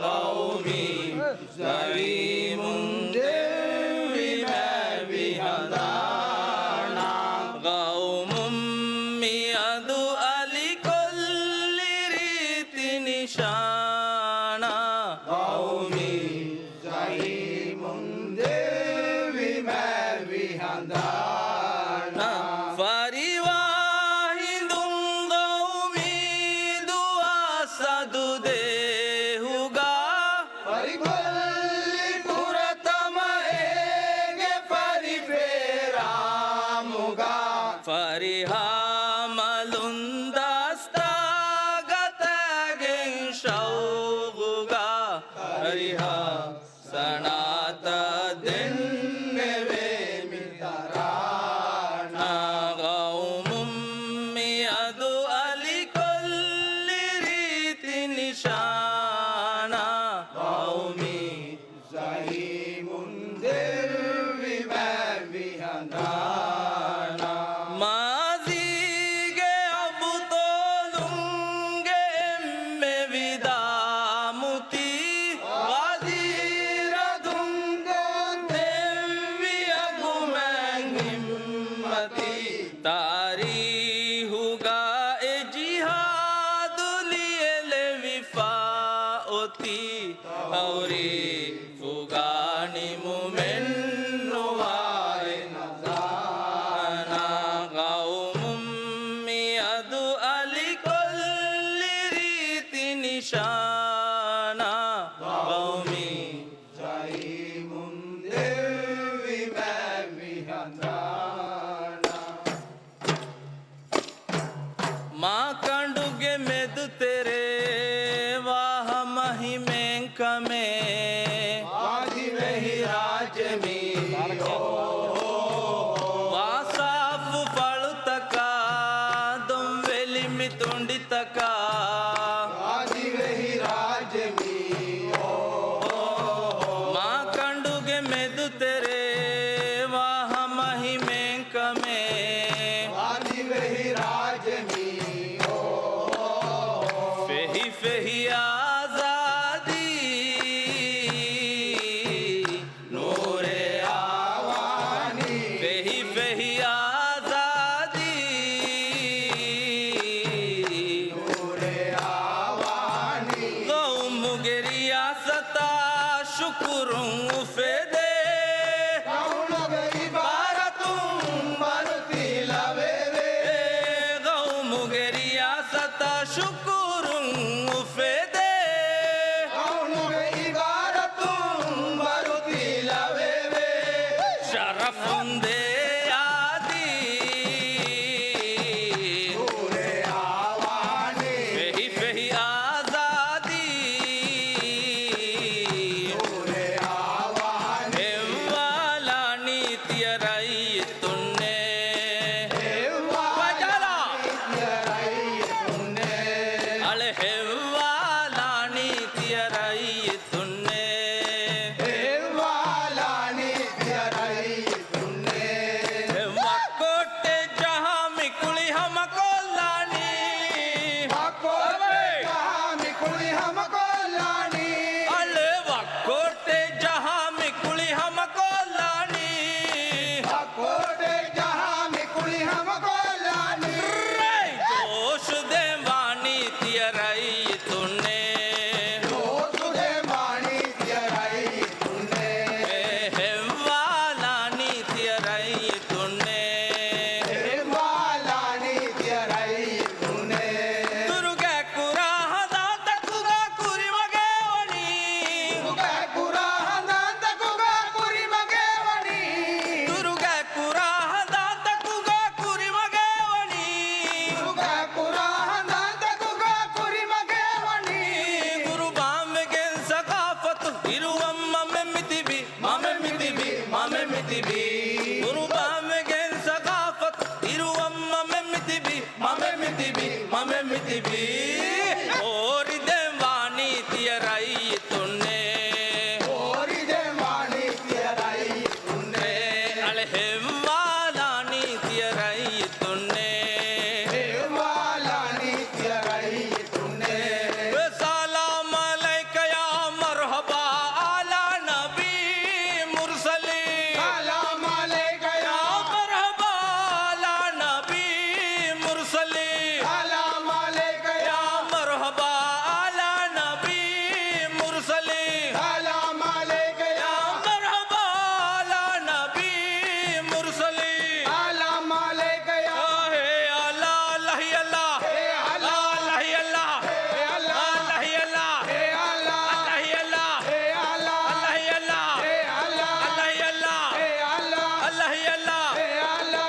ގައުމީ ޒަޢީމުން ދެއްވި މާތްވި ހަނދާނާ. ގައުމުން މިއަދު އަލިކޮށްލި ރީތި ނިޝާނާ. ގައުމީ ޒަޢީމުން ދެއްވި މާތްވި ހަނދާނާ. ފަރިވާ ހިނދުން ގައުމީ ދުވާސް އަދު ދޭހުގަ. ފަރިކޮށްލި ފުރަތަމަ އޭގެ ފަރިފޭރާމުގަ. ފަރިހާ މަލުން ދަސްތާގަ ތާގެން ޝައުގުގަ. ފަރިހާ ސަނާތަށް ދެންނެވޭ މި ތަރާނާ. ގައުމުން މިއަދު އަލިކޮށްލި ރީތި ނިޝާނާ. ގައުމީ ޒަޢީމުން ދެއްވި މާތްވި ހަނދާނާ. މާޒީގެ އަބުޠާލުންގެ އެންމެ ވިދާމުތީ. ވަޒީރު އަދުން ދެއްވި އަގުމެން ހިއްމަތީ. ތާރީހުގަ އެ ޖިހާދު ލިޔެލެވިފަ އޮތީ. ހައުރީ ފުގާނިމުމެއްނުވާ އެ ނަޒާނާ. ގައުމުން މިއަދު އަލިކޮށްލި ރީތި ނިޝާނާ. ގައުމީ ޒަޢީމުން ދެއްވި މާތްވި ހަނދާނާ. މާކަނޑުގެ މެދުތެރޭ ވާ ހަމަ ހިމޭން ކަމޭ. ވާދިވެހިރާއްޖެ މީ. ވާސާފު ފަޅުތަކާ ދޮންވެލި މި ތުނޑިތަ އާދިވެހިރާއްޖެ މީ އޯ. މާކަނޑުގެ މެދުތެރޭ ވާ ހަމަހިމޭންކަމެއް. އާދިވެހިރާއްޖެ މީ އޯ. ފެހި ފެހި އާޒާދީ ނޫރެއް އާވާނީ. ފެހި ފެހި އާޒާދީ ނޫރެއް އާވާނީ. ގައުމުގެ ރިޔާސަތާ ޝުކުރުން އުފެދޭ. ގައުމުގެ އިބާރަތުން ބަރު ތިލަވެވޭ. ގައުމުގެ ރިޔާސަތާ ޝުކުރުން އުފެދޭ. ގައުމުގެ އިބާރަތުން ބަރު ތިލަވެވޭ. ޝަރަފުން ދޭ އާދީ. ނޫރެއް އާވާނީ. ފެހި ފެހި އާޒާދީ. ނޫރެއް އާވާނީ. ހެއްވާލާނީ ތިޔަ ރައްޔިތުންނޭ. ހެއްވާލާނީ ތިޔަ ރައްޔިތުންނޭ. އަޅެ ހެއްވާލާނީ ތިޔަ ރައްޔިތުންނޭ. ހެއްވާލާނީ ތިޔަ ރައްޔިތުންނޭ. ވައްކޮއްޓެއް ޖަހާ މި ކުޅި ހަމަކޮށްލާނީ. ވައްކޮއްޓެއް ޖަހާ މި ކުޅި ހަމަކޮށްލާނީ. އަޅެ ވައްކޮއްޓެއް ޖަހާ މި ކުޅި ހަމަކޮށްލާނީ. ވައްކޮއްޓެއް ޖަހާ މި ކުޅި ހަމަކޮށްލާނީ. ރޭ ޖޯޝު ދޭން ވާނީ ތިޔަ ރައްޔިތުންނޭ. ޖޯޝު ދޭން ވާނީ ތިޔަ ރައްޔިތުންނޭ. އެ ހެއްވާލާނީ ތިޔަ ރައްޔިތުންނޭ. ހެއްވާލާނީ ތިޔަ ރައްޔިތުންނޭ. ދުރުގެ ކުރާ ހަނދާންތަކުގަ ކުރިމަގޭ ވަނީ. ދުރުގެ ކުރާ ހަނދާންތަކުގަ ކުރިމަގޭ ވަނީ. ދުރުގެ ކުރާ ހަނދާންތަކުގަ ކުރިމަގޭ ވަނީ. ދުރުގެ ކުރާ ހަނދާންތަކުގަ ކުރިމަގޭ ވަނީ. ގުރުބާންވެގެން ސަގާފަތު އިރުވަން މަމެން މިތިބީ. މަމެން މިތިބީ، މަމެން މިތިބީ. ގުރުބާންވެގެން ސަގާފަތު އިރުވަން މަމެން މިތިބީ، މަމެން މިތިބީ، މަމެން މިތިބީ. ހޯރިދެން ވާނީ ތިޔަ ރައްޔިތުންނޭ. ހޯރިދެން ވާނީ ތިޔަ ރައްޔިތުންނޭ. އަޅެ ހެއްވާލާނީ ތިޔަ ރައްޔިތުންނޭ. ހެއްވާލާނީ ތިޔަ ރައްޔިތުންނޭ. ސަލާމް ޢަލައިކަ ޔާ މަރްޙަބާ ޢަލާ ނަބީ މުރްސަލީން. ސަލާމް ޢަލައިކަ ޔާ މަރްޙަބާ ޢަލާ ނަބީ މުރްސަލީން. ސަލާމް ޢަލައިކަ ޔާ މަރްޙަބާ ޢަލާ ނަބީ މުރްސަލީން. ސަލާމް ޢަލައިކަ ޔާ މަރްޙަބާ ޢަލާ ނަބީ މުރްސަލީން. ސަލާމް ޢަލައިކަ ޔާ. އާ، ހޭ އަލްލާ، އަލްލާ، ހޭ އަލްލާ، އަލްލާ، ހޭ އަލްލާ، ހޭ އަލްލާ، އަލްލާ، ހޭ އަލްލާ، ހޭ އަލްލާ، އަލްލާ، ހޭ އަލްލާ، ހޭ އަލްލާ، އަލްލާ، ހޭ އަލްލާ، އަލްލާ، ހޭ އަލްލާ، އަލްލާ، ހޭ އަލްލާ، ހޭ އަލްލާ.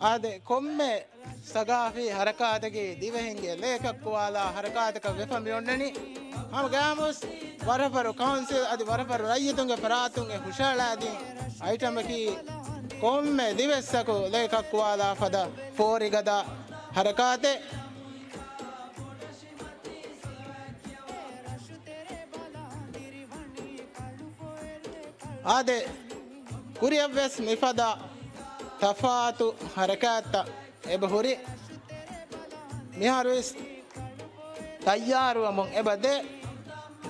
އާދެ، ކޮންމެ ސަގާފީ ހަރަކާތަކީ ދިވެހިންގެ ލޭކައްކުވާލާ ހަރަކާތަކަށް ވެފަ މިއޮންނަނީ. ހަމަ ގާމުސް ވަރަށް ބަރު ކައުންސިލް އަދި ވަރަށް ބަރު ރައްޔިތުންގެ ފަރާތުން އެ ހުށައަޅާދިން އައިޓަމަކީ ކޮންމެ ދިވެއްސަކު ލޭކައްކުވާލާ ފަދަ ފޯރިގަދަ ހަރަކާތެއް. އާދެ، ކުރިއަށްވެސް މިފަދަ ތަފާތު ހަރަކާތްތައް އެބަހުރި. މިހާރުވެސް ތައްޔާރުވަމުން އެބަދޭ.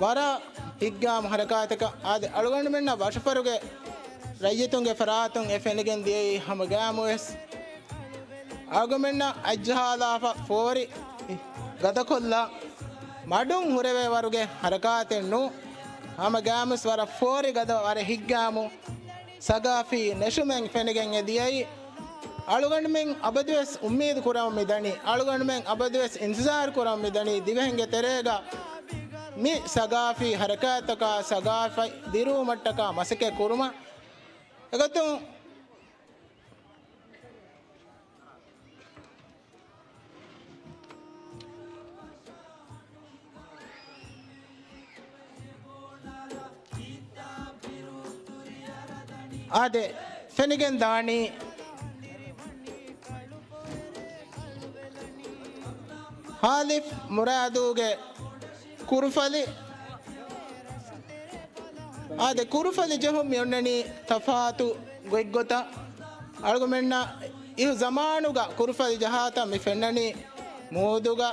ވަރަށް ހިތްގައިމު ހަރަކާތަކަށް އާދެ، އަޅުގަނޑުމެންނަށް ވަށަފަރުގެ ރައްޔިތުންގެ ފަރާތުން އެ ފެނިގެން ދިޔައީ ހަމަ ގައިމުވެސް. އަޅުގަނޑުމެންނަށް އަތްޖަހާލާފަ ފޯރި ގަދަކޮށްލާ މަޑުން ހުރެވޭ ވަރުގެ ހަރަކާތެއް ނޫން. ހަމަ ގައިމުސް ވަރަށް ފޯރި ގަދަ ވަރަށް ހިތްގައިމު ސަގާފީ ނެށުމެއް ފެނިގެން އެ ދިޔައީ. އަޅުގަނޑުމެން އަބަދުވެސް އުއްމީދު ކުރަމުން މިދަނީ، އަޅުގަނޑުމެން އަބަދުވެސް އިންތިޒާރު ކުރަމުން މިދަނީ، ދިވެހިންގެ ތެރޭގަ މި ސަގާފީ ހަރަކާތްތަކާ ސަގާފަތް ދިރުވުމަށްޓަކާ މަސައްކަތް ކުރުމަށް. އެގޮތުން، އާދެ، ފެނިގެން ދާނީ ހާލިފް މުރާދޫގެ ކުރުފަލި. އާދެ، ކުރުފަލި ޖެހުން މި އޮންނަނީ ތަފާތު ގޮތްގޮތަށް. އަޅުގަނޑުމެންނަށް އިހު ޒަމާނުގަ ކުރުފަލި ޖަހާތަން މި ފެންނަނީ މޫދުގަ.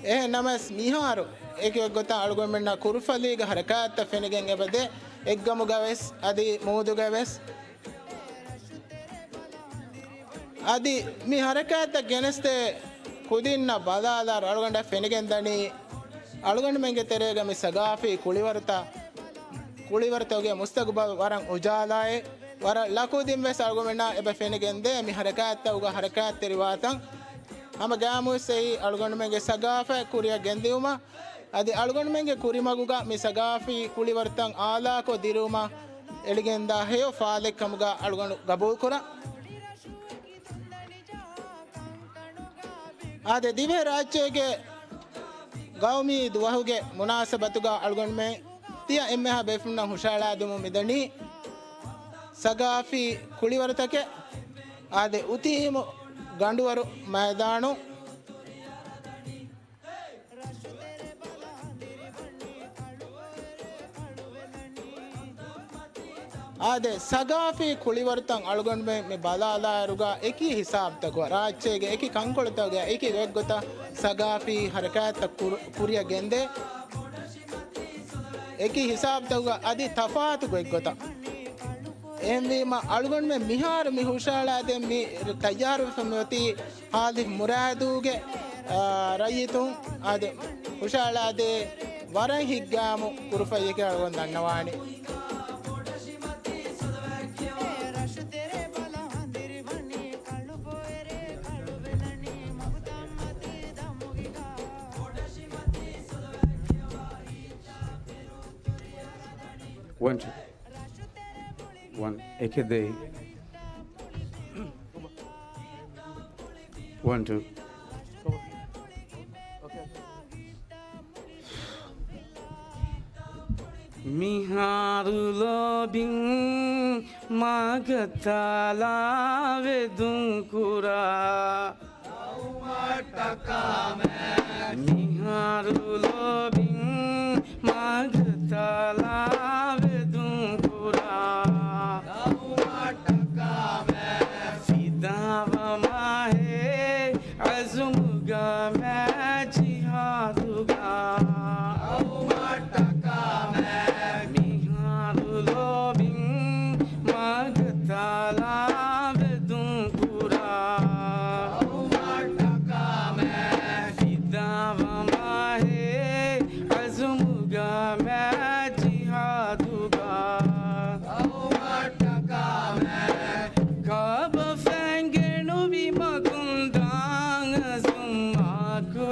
އެހެން ނަމަވެސް މިހާރު އެކި ގޮތަށް އަޅުގަނޑުމެންނަށް ކުރުފަލީގެ ހަރަކާތްތައް ފެނިގެން އެބަދޭ، އެއްގަމުގަވެސް އަދި މޫދުގަވެސް. އަދި މި ހަރަކާތްތައް ގެނެސްދޭ ކުދިންނަށް ބަލާލާ އަޅުގަނޑަށް ފެނިގެންދަނީ، އަޅުގަނޑުމެންގެ ތެރޭގަ މި ސަގާފީ ކުޅިވަރުތައް، ކުޅިވަރުތަކުގެ މުސްތަގުބަލް ވަރަށް އުޖާލާއޭ. ވަރަށް ލަކުދިން ވެސް އަޅުގަނޑުމެންނަށް އެބަ ފެނިގެންދޭ މި ހަރަކާތްތަކުގަ ހަރަކާތްތެރިވާތަން. ހަމަ ގާމުވެސް އެއީ އަޅުގަނޑުމެންގެ ސަގާފަތް ކުރިއަށް ގެންދިއުމަށް. އަދި އަޅުގަނޑުމެންގެ ކުރިމަގުގަ މި ސަގާފީ ކުޅިވަރުތައް އާލާކޮށް ދިރުވުމަށް އެޅިގެންދާ ހެޔޮ ފާލެއްކަމުގަ އަޅުގަނޑު ގަބޫލުކުރަން. އާދެ، ދިވެހި ރާއްޖޭގެ ގައުމީ ދުވަހުގެ މުނާސަބަތުގަ އަޅުގަނޑުމެން ތިޔަ އެންމެހާ ބޭފުޅުންނަށް ހުށަހަޅާދެމުން މިދަނީ ސަގާފީ ކުޅިވަރުތަކެއް. އާދެ، އުތީމު ގަނޑުވަރު މައިދާނު. އާދެ، ސަގާފީ ކުޅިވަރުތައް އަޅުގަނޑުމެން މި ބަލާލާއިރުގަ އެކި ހިސާބުތަކުގަ، ރާއްޖޭގެ އެކި ކަންކޮޅުތަކުގަ އެކި ގޮތްގޮތަށް ސަގާފީ ހަރަކާތްތައް ކުރު-، ކުރިއަށް ގެންދޭ. އެކި ހިސާބުތަކުގަ އަދި ތަފާތު ގޮތްގޮތަށް. އެހެންވީމަ، އަޅުގަނޑުމެން މިހާރު މި ހުށަހަޅާދޭން މި ތައްޔާރުވެފަ މިއޮތީ ހާލިފް މުރާދޫގެ، އާ، ރައްޔިތުން އާދެ، ހުށަހަޅާދޭ ވަރަށް ހިތްގައިމު ކުރުފައިޔެކޭ އަޅުގަނޑު ދަންނަވާނީ. One, two. One. އެކެއް ދެއް. One, two. މިހާރު ލޯބިން މާގަތާލާ ވެދުން ކުރާ. މިހާރު ލޯބިން މާގަތާލާ ވެދުން ކުރާ. ފިދާވަމާހޭ އަޒުމުގަ މާ ޖިހާދުގަ. މިހާރު ލޯބިން މާގަތާލާ ވެދުން ކުރާ. ފިދާވަމާހޭ އަޒުމުގަ މާ ޖިހާދުގަ. ކާބަ ފެންގެނުވި މަގުން ދާން އަޒުމް އާކު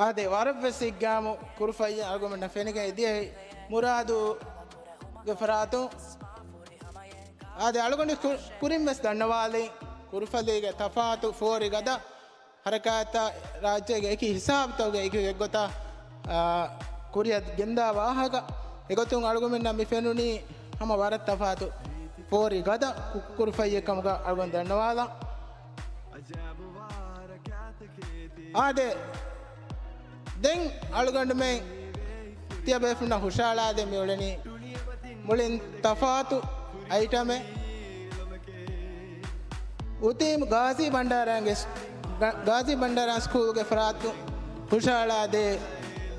އާދެ، ވަރަށްވެސް ހިތްގައިމު ކުރުފައްޔަށް އަޅުގަނޑަށް ފެނިގެން އެދިޔައީ މުރާދުގެ ފަރާތުން. އާދެ، އަޅުގަނޑު ކު-، ކުރިން ވެސް ދަންނަވާލި ކުރުފަލީގެ ތަފާތު ފޯރި ގަދަ ހަރަކާތްތައް ރާއްޖޭގެ އެކި ހިސާބުތަކުގެ އެކި އެއްގޮތަށް، އާ، ކުރިއަށް ގެންދާ ވާހަކަ. އެގޮތުން އަޅުގަނޑުމެންނަށް މި ފެނުނީ ހަމަ ވަރަށް ތަފާތު ފޯރި ގަދަ ކު-، ކުރުފައްޔެއް ކަމުގަ އަޅުގަނޑު ދަންނަވާލަން. އާދެ، ދެން އަޅުގަނޑުމެން ތިޔަބޭފުންނަށް ހުށައަޅާދޭ މިއުޅެނީ މުޅިން ތަފާތު އައިޓަމެއް. އުތީމް ގާޒީ ބަންޑާރާގެ ސް-، ގ-، ގާޒީ ބަންޑާރާ ސްކޫލްގެ ފަރާތުން ހުށައަޅާދޭ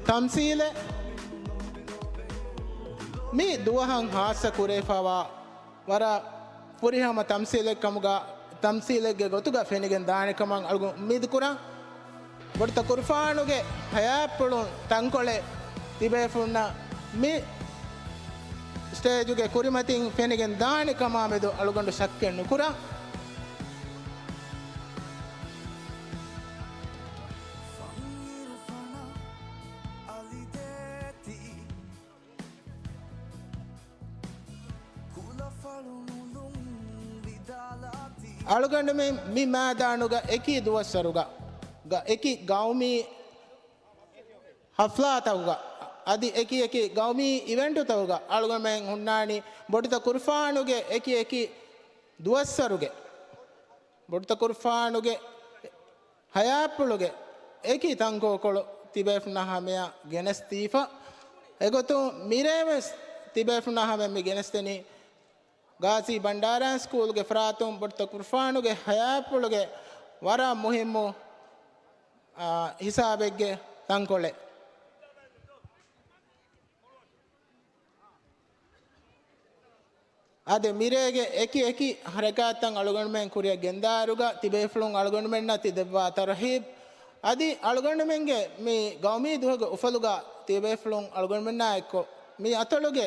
ތަމްސީލެއް. މި ދުވަހަށް ހާއްސަ ކުރެވިފައިވާ ވަރަށް ފުރިހަމަ ތަމްސީލެއް ކަމުގަ، ތަމްސީލެއްގެ ގޮތުގަ ފެނިގެން ދާނެ ކަމަށް އަޅުގަނޑު އުއްމީދު ކުރަން. ބޮޑުތަ ކުރުފާނުގެ ހަޔާތްޕުޅުން ތަންކޮޅެއް ތިބޭފުންނަށް މި ސްޓޭޖުގެ ކުރިމަތިން ފެނިގެން ދާނެ ކަމާމެދު އަޅުގަނޑު ޝައްކެއް ނުކުރަން. އަޅުގަނޑުމެން މި މައިދާނުގަ އެކި ދުވަސްވަރުގަ، ގަ-، އެކި ގައުމީ ހަފްލާތަކުގަ، އަދި އެކި އެކި ގައުމީ އިވެންޓުތަކުގަ އަޅުގަނޑުމެން ހުންނާނީ ބޮޑުތަ ކުރުފާނުގެ އެކި އެކި ދުވަސްވަރުގެ، ބޮޑުތަ ކުރުފާނުގެ ހަޔާތްޕުޅުގެ އެކި ތަންކޮޅު ތިބޭފުންނާ ހަމަޔަށް ގެނެސްދީފަ. އެގޮތުން މިރޭވެސް ތިބޭފުންނާ ހަމަޔަށް މި ގެނެސްދެނީ ގާޒީ ބަންޑާރާ ސްކޫލްގެ ފަރާތުން ބޮޑުތަ ކުރުފާނުގެ ހަޔާތްޕުޅުގެ ވަރަށް މުހިއްމު، އާ، ހިސާބެއްގެ ތަންކޮޅެއް. އާދެ، މިރޭގެ އެކި އެކި ހަރަކާތްތައް އަޅުގަނޑުމެން ކުރިއަށް ގެންދާއިރުގަ ތިބޭފުޅުން އަޅުގަނޑުމެންނަށް ތި ދެއްވާ ތަރުހީބް އަދި އަޅުގަނޑުމެންގެ މި ގައުމީ ދުވަހުގެ އުފަލުގަ ތިބޭފުޅުން އަޅުގަނޑުމެންނާ އެއްކޮށް މި އަތޮޅުގެ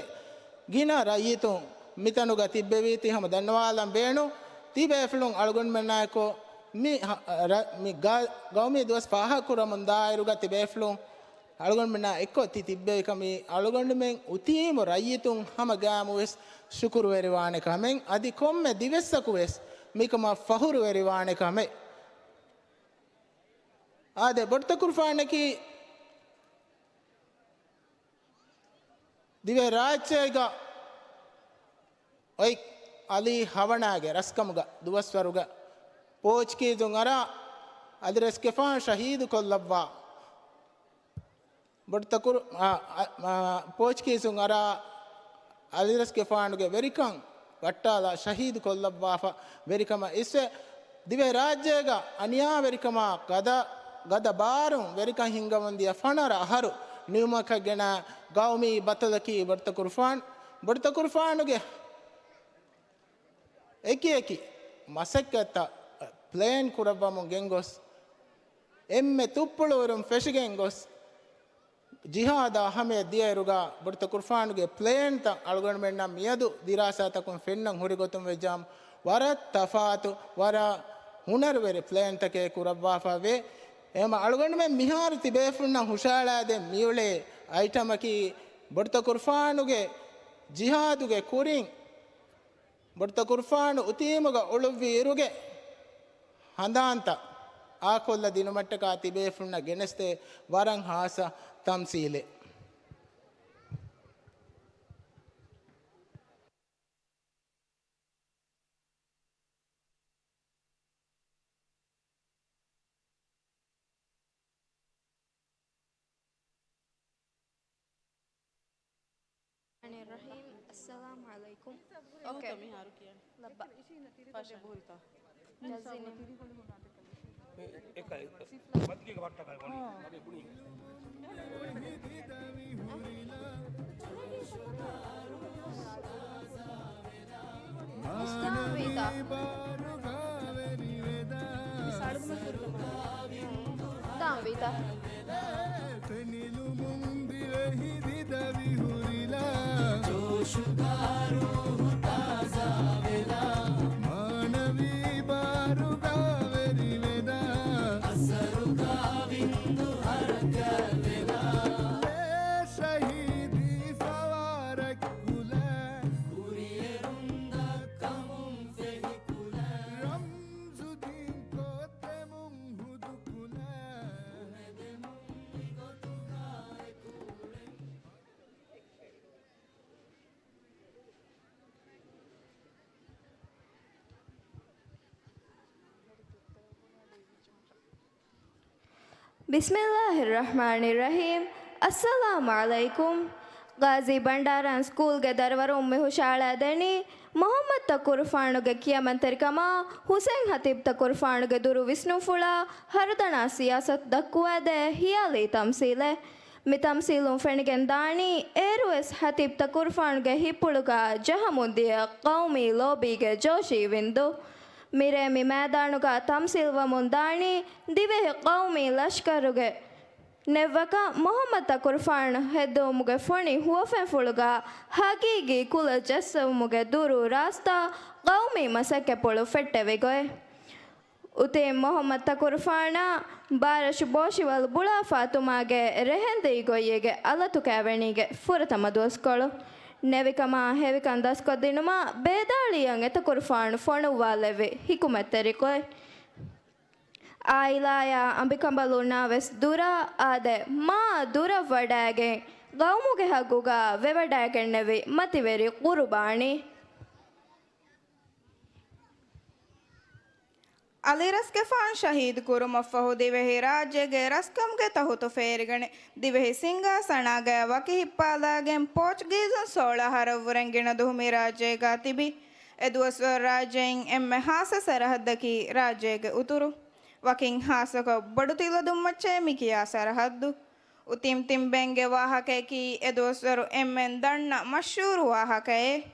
ގިނަ ރައްޔިތުން މިތަނުގަ ތިއްބެވީތީ ހަމަ ދަންނަވާލަން ބޭނުން. ތިބޭފުޅުން އަޅުގަނޑުމެންނާއެކު މި ހަ-، ރަ-، މި ގަ-، ގައުމީ ދުވަސް ފާހަގަކުރަމުން ދާއިރުގަ ތިބޭފުޅުން އަޅުގަނޑުމެންނާ އެއްކޮށް ތި ތިއްބެވިކަމީ އަޅުގަނޑުމެން އުތީމު ރައްޔިތުން ހަމަ ގައިމުވެސް ޝުކުރުވެރިވާނެ ކަމެއް އަދި ކޮންމެ ދިވެއްސަކުވެސް މިކަމަށް ފަހުރުވެރިވާނެ ކަމެއް. އާދެ، ބޮޑުތަ ކުރުފާނަކީ ދިވެހި ރާއްޖޭގަ އޮތް އަލީ ހަވަނާގެ ރަސްކަމުގަ ދުވަސްވަރުގަ ޕޯޗްކީޒުން އަރާ އަލިރަސްގެފާން ޝަހީދު ކޮށްލައްވާ، ބޮޑުތަކުރު-، އާ، އާ، އާ، ޕޯޗްކީޒުން އަރާ އަލިރަސްގެފާނުގެ ވެރިކަން ވައްޓާލާ ޝަހީދު ކޮށްލައްވާފަ ވެރިކަމަށް އިސްވެ، ދިވެހި ރާއްޖޭގަ އަނިޔާވެރިކަމާ ގަދަ، ގަދަ ބާރުން ވެރިކަން ހިންގަމުން ދިޔަ ފަނަރަ އަހަރު ނިމުމަކަށް ގެނަ ގައުމީ ބަތަލަކީ ބޮޑުތަކުރުފާން. ބޮޑުތަކުރުފާނުގެ އެކި އެކި މަސައްކަތްތައް ޕްލޭން ކުރައްވަމުން ގެންގޮސް، އެންމެ ތުއްޕުޅުވަރުން ފެށިގެން ގޮސް، ޖިހާދާ ހަމަޔަށް ދިޔައިރުގަ ބޮޑުތަކުރުފާނުގެ ޕްލޭންތައް އަޅުގަނޑުމެންނަށް މިއަދު ދިރާސާތަކުން ފެންނަން ހުރި ގޮތުން ވެއްޖާމު، ވަރަށް ތަފާތު، ވަރަށް ހުނަރުވެރި ޕްލޭންތަކެއް ކުރައްވާފަ ވޭ. އެހެން އަޅުގަނޑުމެން މިހާރު ތިބޭފުންނަށް ހުށައަޅާދޭން މިއުޅޭ އައިޓަމަކީ ބޮޑުތަކުރުފާނުގެ ޖިހާދުގެ ކުރިން ބޮޑުތަކުރުފާނު އުތީމުގަ އުޅުއްވި އިރުގެ ހަނދާންތައް އާކޮށްލަ ދިނުމަށްޓަކާ ތިބޭފުންނަށް ގެނެސްދޭ ވަރަށް ހާއްސަ ތަމްސީލެއް. އައްސަލާމު ޢަލައިކުމް. އޯކޭ. ލައްބަ. ޖަޒީނި. މިސް ދާން ވީތަ؟ މިސް އަޅުގަނޑު ދާން ވީތަ؟ ބިސްމިއްލާހިއްރަޙްމާނިއްރަޙީމް. އައްސަލާމު ޢަލައިކުމް. ޣާޒީ ބަންޑާރަ ސްކޫލްގެ ދަރިވަރުން މި ހުށައަޅާދެނީ މުޙައްމަދު ތަކުރުފާނުގެ ކިޔަމަންތެރިކަމާ، ޙުސައިން ޚަތީބު ތަކުރުފާނުގެ ދުރު ވިސްނުންފުޅާ، ހަރުދަނާ ސިޔާސަތު ދައްކުވާދޭ ހިޔާލީ ތަމްސީލެއް. މި ތަމްސީލުން ފެނިގެން ދާނީ، އޭރުވެސް ޚަތީބު ތަކުރުފާނުގެ ހިތްޕުޅުގަ ޖަހަމުން ދިޔަ ޤައުމީ ލޯބީގެ ޖޯޝީ ވިންދު. މިރޭ މި މައިދާނުގަ ތަމްސީލް ވަމުން ދާނީ، ދިވެހި ޤައުމީ ލަޝްކަރުގެ ނެއްވަކަށް މުޙައްމަދު ތަކުރުފާނު ހެއްދެވުމުގެ ފޮނި ހުވަފެންފުޅުގަ ހަގީގީ ކުލަ ޖައްސެވުމުގެ ދުރު ރާސްތާ ޤައުމީ މަސައްކަތްޕުޅު ފެއްޓެވި ގޮތް. އުތީ މުޙައްމަދު ތަކުރުފާނާ ބާރަށު ބޯށިވަލު ބުޅާ ފާތުމާގެ ރެހެންދީ ގޮއްޔެއްގެ އަލަތު ކައިވެނީގެ ފުރަތަމަ ދުވަސްކޮޅު. ނެވިކަމާ ހެވިކަން ދަސްކޮށްދިނުމަށް ބޭދާޅީއަށް އެތަކުރުފާނު ފޮނުއްވާލެއްވި ޙިކުމަތްތެރި ގޮތް. އާއިލާއާ އަނބިކަނބަލުންނާވެސް ދުރަށް އާދެ، މާ ދުރަށް ވަޑައިގެން، ގައުމުގެ ހައްގުގަ ވެވަޑައިގެންނެވި މަތިވެރި ޤުރުބާނީ. އަލިރަސްގެފާން ޝަހީދު ކުރުމަށްފަހު ދިވެހިރާއްޖޭގެ ރަސްކަމުގެ ތަހުތު ފޭރިގަނެ، ދިވެހި ސިންގާސަނާގައި ވަކި ހިއްޕާލާގެން ޕޯޗުގީޒުން ސޯޅަ އަހަރަށްވުރެން ގިނަ ދުހު މި ރާއްޖޭގަ ތިބި. އެ ދުވަސްވަރު ރާއްޖެއިން އެންމެ ހާއްސަ ސަރަހައްދަކީ ރާއްޖޭގެ އުތުރު، ވަކިން ހާއްސަކޮށް ބޮޑު ތިލަދުންމައްޗޭ މި ކިޔާ ސަރަހައްދު. އުތިމް ތިންބެންގެ ވާހަކަޔަކީ އެ ދުވަސްވަރު އެންމެން ދަންނަ މަޝްހޫރު ވާހަކައެއް.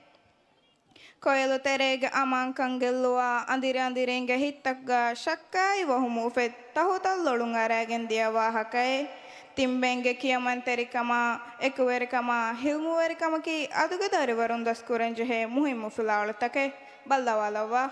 ކޮއެލު ތެރޭގެ އަމާންކަން ގެއްލުވާ އަނދިރި އަނދިރީންގެ ހިތްތަކުގަ ޝައްކާއި ވަހުމު އުފެދި ތަހުތައް ލޮޅުން އަރައިގެން ދިޔަ ވާހަކައެއް. ތިންބެންގެ ކިޔަމަންތެރިކަމާ، އެކުވެރިކަމާ، ހިލްމުވެރިކަމަކީ އަދުގެ ދަރިވަރުން ދަސްކުރަންޖެހޭ މުހިއްމު ފިލާވަޅުތަކެއް. ބައްލަވާލައްވާ.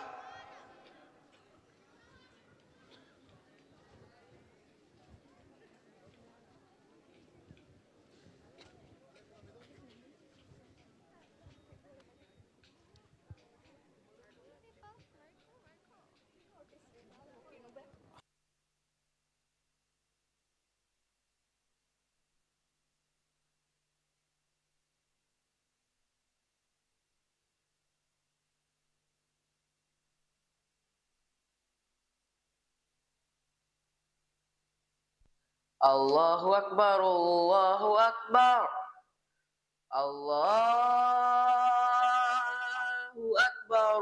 الله أكبر، الله أكبر. الله أكبر،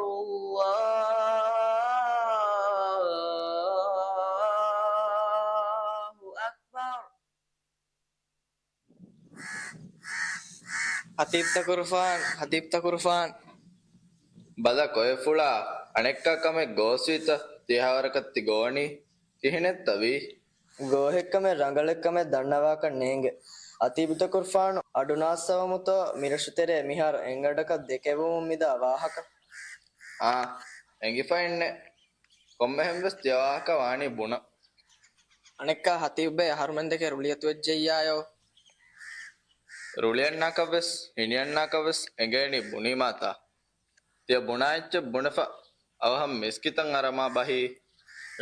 الله أكبر. ހަތީބު ތަކުރުފާން، ހަތީބު ތަކުރުފާން. ބަލަ ކޮއެފުޅާ، އަނެއްކާ ކަމެއް ގޯސްވީތަ؟ ތިޔަ ހަވަރަކަށް ތި ގޯނީ؟ ކިހިނެއްތަ ވީ؟ ގޯހެއްކަމެއް ރަނގަޅެއްކަމެއް ދަންނަވާކަށް ނޭނގެ. ހަތީބު ތަކުރުފާނު އަޑުނާއްސަވަމުތޯ މިރަށުތެރޭ މިހާރު އެއްގަނޑަކަށް ދެކެވުމުން މިދާ ވާހަކަ؟ އާ، އެނގިފައެއްނެއް. ކޮންމެހެންވެސް ތިޔަ ވާހަކަ ވާނީ ބުނަން. އަނެއްކާ ހަތީބުބޭ އަހަރުމެންދެކެ ރުޅިއަތުވެއްޖެއްޔާޔޯ. ރުޅިއަންނާކަށްވެސް ހިނިއަންނާކަށްވެސް އެނގޭނީ ބުނީމާތާ. ތިޔަ ބުނާ އެއްޗެއް ބުނެފަ އަވަހަށް މިސްކިތަށް އަރާމާ ބަހީ.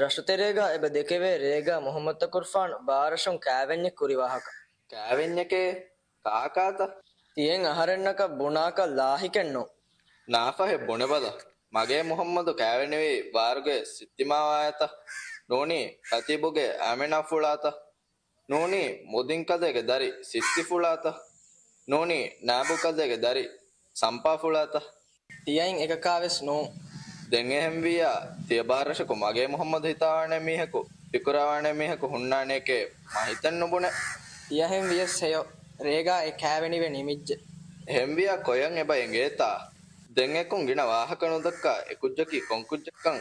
ރަށުތެރޭގަ އެބަ ދެކެވޭ ރޭގަ މުހައްމަދު ތަކުރުފާނު ބާރަށުން ކާވެންޏެއް ކުރި ވާހަކަ. ކާވެންޏެކޭ؟ ކާކާތަ؟ ތިޔެން އަހަރެންނަކަށް ބުނާކަށް ލާހިކެއްނު. ނާފަހެއް ބުނެބަލަ. މަގޭ މުހައްމަދު ކާވެނިވީ ބާރުގެ ސިއްތިމާވާޔަތަ؟ ނޫނީ ކަތީބުގެ އާމިނާފުޅާތަ؟ ނޫނީ މުދިންކަލޭގެ ދަރި ސިއްތިފުޅާތަ؟ ނޫނީ ނާބުކަލޭގެ ދަރި ސަމްޕާފުޅާތަ؟ ތިޔައިން އެކަކާވެސް ނޫން. ދެން އެހެންވިއްޔާ، ތިޔަ ބާރަށަކު މަގޭ މުހައްމަދު ހިތާވާނެ މީހަކު، ފިކުރާވާނެ މީހަކު ހުންނާނެކޭ މަ ހިތެއް ނުބުނެ. ތިޔަހެން ވިޔަސް ހެޔޮ، ރޭގާ އެ ކާވެނިވެ ނިމިއްޖެ. އެހެންވިއްޔާ ކޮޔަށް އެބަ އެނގޭތާ؟ ދެން އެކުން ގިނަ ވާހަކަ ނުދައްކާ އެކުއްޖަކީ ކޮން ކުއްޖެއްކަން.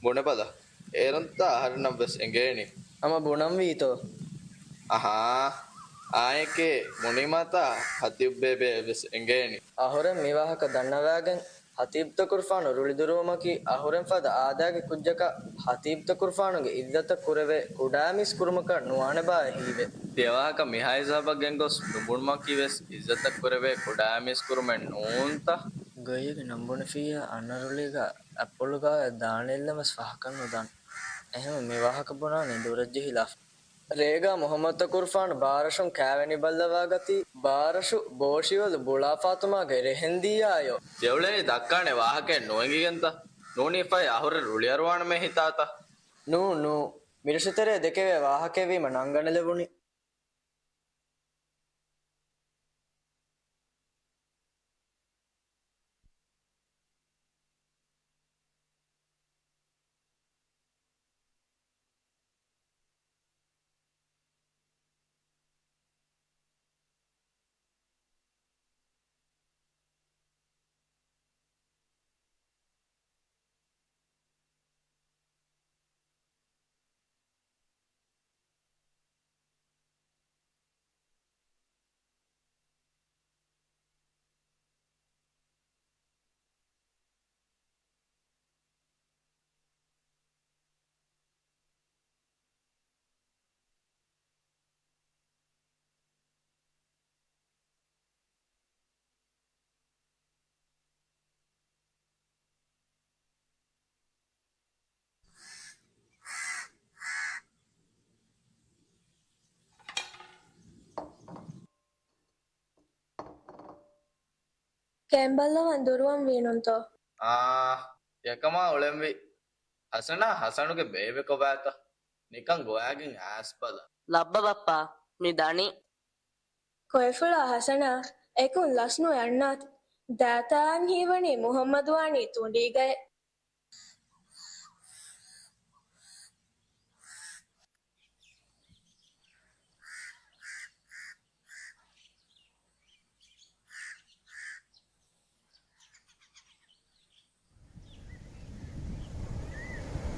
ބުނެބަލަ، އޭރުންތާ އަހަރެންނަށްވެސް އެނގޭނީ. ހަމަ ބުނަންވީތޯ؟ އަހާ، އާއެކޭ ބުނީމާތާ ހަތީބުބޭބެ ވެސް އެނގޭނީ. އަހުރެން މިވާހަކަ ދަންނަވާގެން، ހަތީބު ތަކުރުފާނު ރުޅިދުރުވުމަކީ އަހުރެން ފަދަ އާދައިގެ ކުއްޖަކަށް ހަތީބު ތަކުރުފާނުގެ އިއްޒަތަށް ކުރެވޭ ކުޑައިމީސްކުރުމަކަށް ނުވާނެބާ އެހީވެ. ތިޔަ ވާހަކަ މިހާ ހިސާބަށް ގެންގޮސް ނުބުނުމަކީވެސް އިއްޒަތަށް ކުރެވޭ ކުޑައިމީސްކުރުމެއް ނޫންތަ؟ ގޮއްޔެއްގެ ނަން ބުނެފިއްޔާ އަންނަ ރުޅީގަ އަތްޕުޅުގައި ދާނެ އެއްލަމަސް ފަހަކަށް ނުދާނެ. އެހެންވެ މި ވާހަކަ ބުނާނީ ދުރަށް ޖެހިލާފަ. ރޭގަ މުހައްމަދު ތަކުރުފާނު ބާރަށުން ކާވެނި ބައްލަވާގަތީ، ބާރަށު ބޯށިވަލު ބުޅާ ފާތުމާގެ ރެހެންދީއާޔޯ. ދެއުޅެނީ ދައްކާނެ ވާހަކައެއް ނުއެނގިގެންތަ؟ ނޫނީ ފަހެ އަހުރެން ރުޅިއަރުވާނަމޭ ހިތާތަ؟ ނޫ، ނޫ. މިރަށުތެރޭ ދެކެވޭ ވާހަކައެއްވީމަ ނަންގަނެލެވުނީ. ކޭންބައްލަވަން ދުރުވަން ވީނުންތޯ؟ އާ، އެކަމާ އުޅެންވީ. ހަސަނާ ހަސަނުގެ ބޭބެ ކޮބާތަ؟ ނިކަން ގޮވާގެން އައިސް ބަލަ. ލައްބަ ބައްޕާ، މި ދަނީ. ކޮއެފުޅާ ހަސަނާ އެކުން ލަސްނުވެ އަންނާތި. ދާތާއަށް ހީވަނީ މުހައްމަދު ވާނީ ތުނޑީގައެ.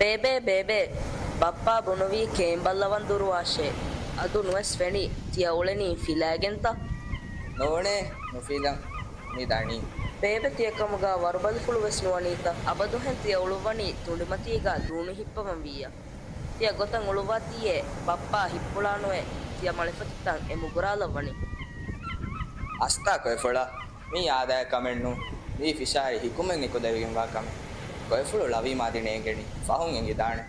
ބޭބޭ، ބޭބޭ، ބައްޕާ ބުނުވީ ކޭންބައްލަވަން ދުރުވާށޭ. އަދު ނުވެސް ފެނި، ތިޔަ އުޅެނީ ފިލާގެންތަ؟ ނޫނޭ، ނުފިލަން. މި ދަނީ. ބޭބެ ތިޔަކަމުގަ ވަރުބަލިފުޅު ވެސް ނުވަނީތަ؟ އަބަދުހެން ތިޔަ އުޅުއްވަނީ ތުނޑިމަތީގަ ދޫނި ހިއްޕަވަން ވިއްޔަ. ތިޔަ ގޮތަށް އުޅުއްވާތީއޭ، ބައްޕާ ހިއްޕުޅާނުއޭ، ތިޔަ މަޅިފަތިތައް އެ މުގުރާލައްވަނީ. އަސްތާ ކޮއެފުޅާ، މީ އާދައިގެ ކަމެއް ނޫން. މީ ފިށާއި ހިކުމެއް ނިކުލެވިގެންވާ ކަމެއް. ކޮއެފުޅު ޅަވީ މަދި ނޭނގެނީ. ފަހުން އެނގިދާނެ.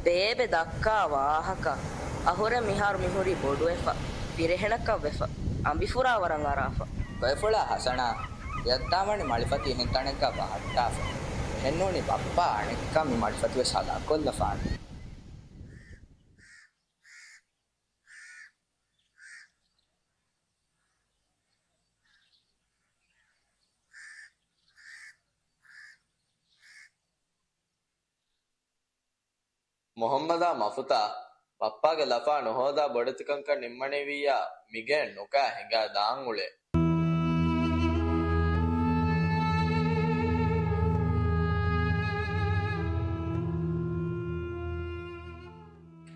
ބޭބެ ދައްކާ ވާހަކަ. އަހުރެން މިހާރު މިހުރީ ބޮޑުވެފަ، ފިރިހެނަކަށްވެފަ، އަނބިފުރާ ވަރަށް އަރާފަ. ކޮއެފުޅާ ހަސަނާ، ތިޔަށްދާންވަނީ މަޅިފަތި އެހެން ތަނެއްގަ ބަހައްޓާފަ. އެހެންނޫނީ ބައްޕާ އަނެއްކާ މި މަޅިފަތިވެސް ހަލާކުކޮށްލަފާނެ. މުހައްމަދާ މަފުތާ، ބައްޕާގެ ލަފާ ނުހޯދާ ބޮޑެތިކަންކަން ނިންމަނީވިއްޔާ، މިގެއިން ނުކާ ހިނގާ ދާން އުޅޭ.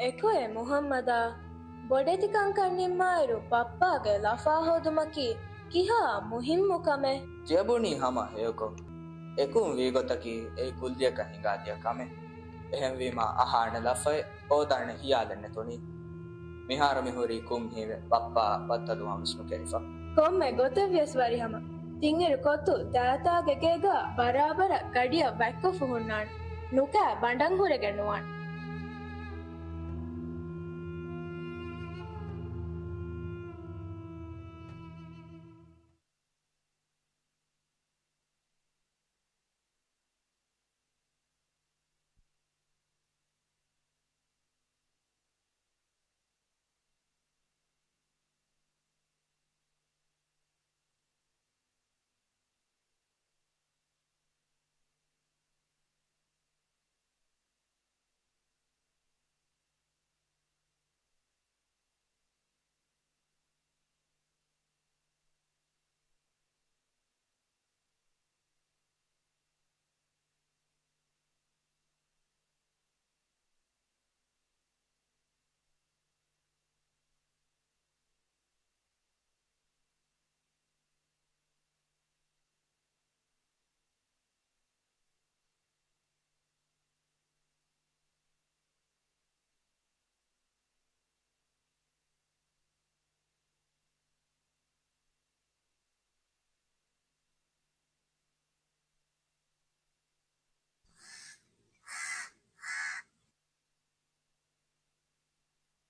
އެކޮއެ މުހައްމަދާ، ބޮޑެތިކަންކަން ނިންމާއިރު ބައްޕާގެ ލަފާ ހޯދުމަކީ ކިހާ މުހިއްމު ކަމެއް؟ ތިޔަބުނީ ހަމަ ހެޔޮކޮށް. އެކުން ވީގޮތަކީ އެއީ ކުއްލިއަކަށް ހިނގާދިޔަ ކަމެއް. އެހެންވީމާ އަހާނެ ލަފައެއް ހޯދާނެ ހިޔާލެއް ނެތުނީ. މިހާރު މިހުރީ ކުން ހީވެ ބައްޕާ ބައްދަލުވާން ވެސް ނުކެރިފަ. ކޮންމެ ގޮތެއްވިޔަސް ވަރިހަމަ. ތިންއިރު ކޮއްތު ދާތާގެ ގޭގަ ބަރާބަރަށް ގަޑިއަށް ވަތްކޮށްފަ ހުންނާނެ. ނުކާ ބަނޑަށް ހުރެގެން ނުވާނެ.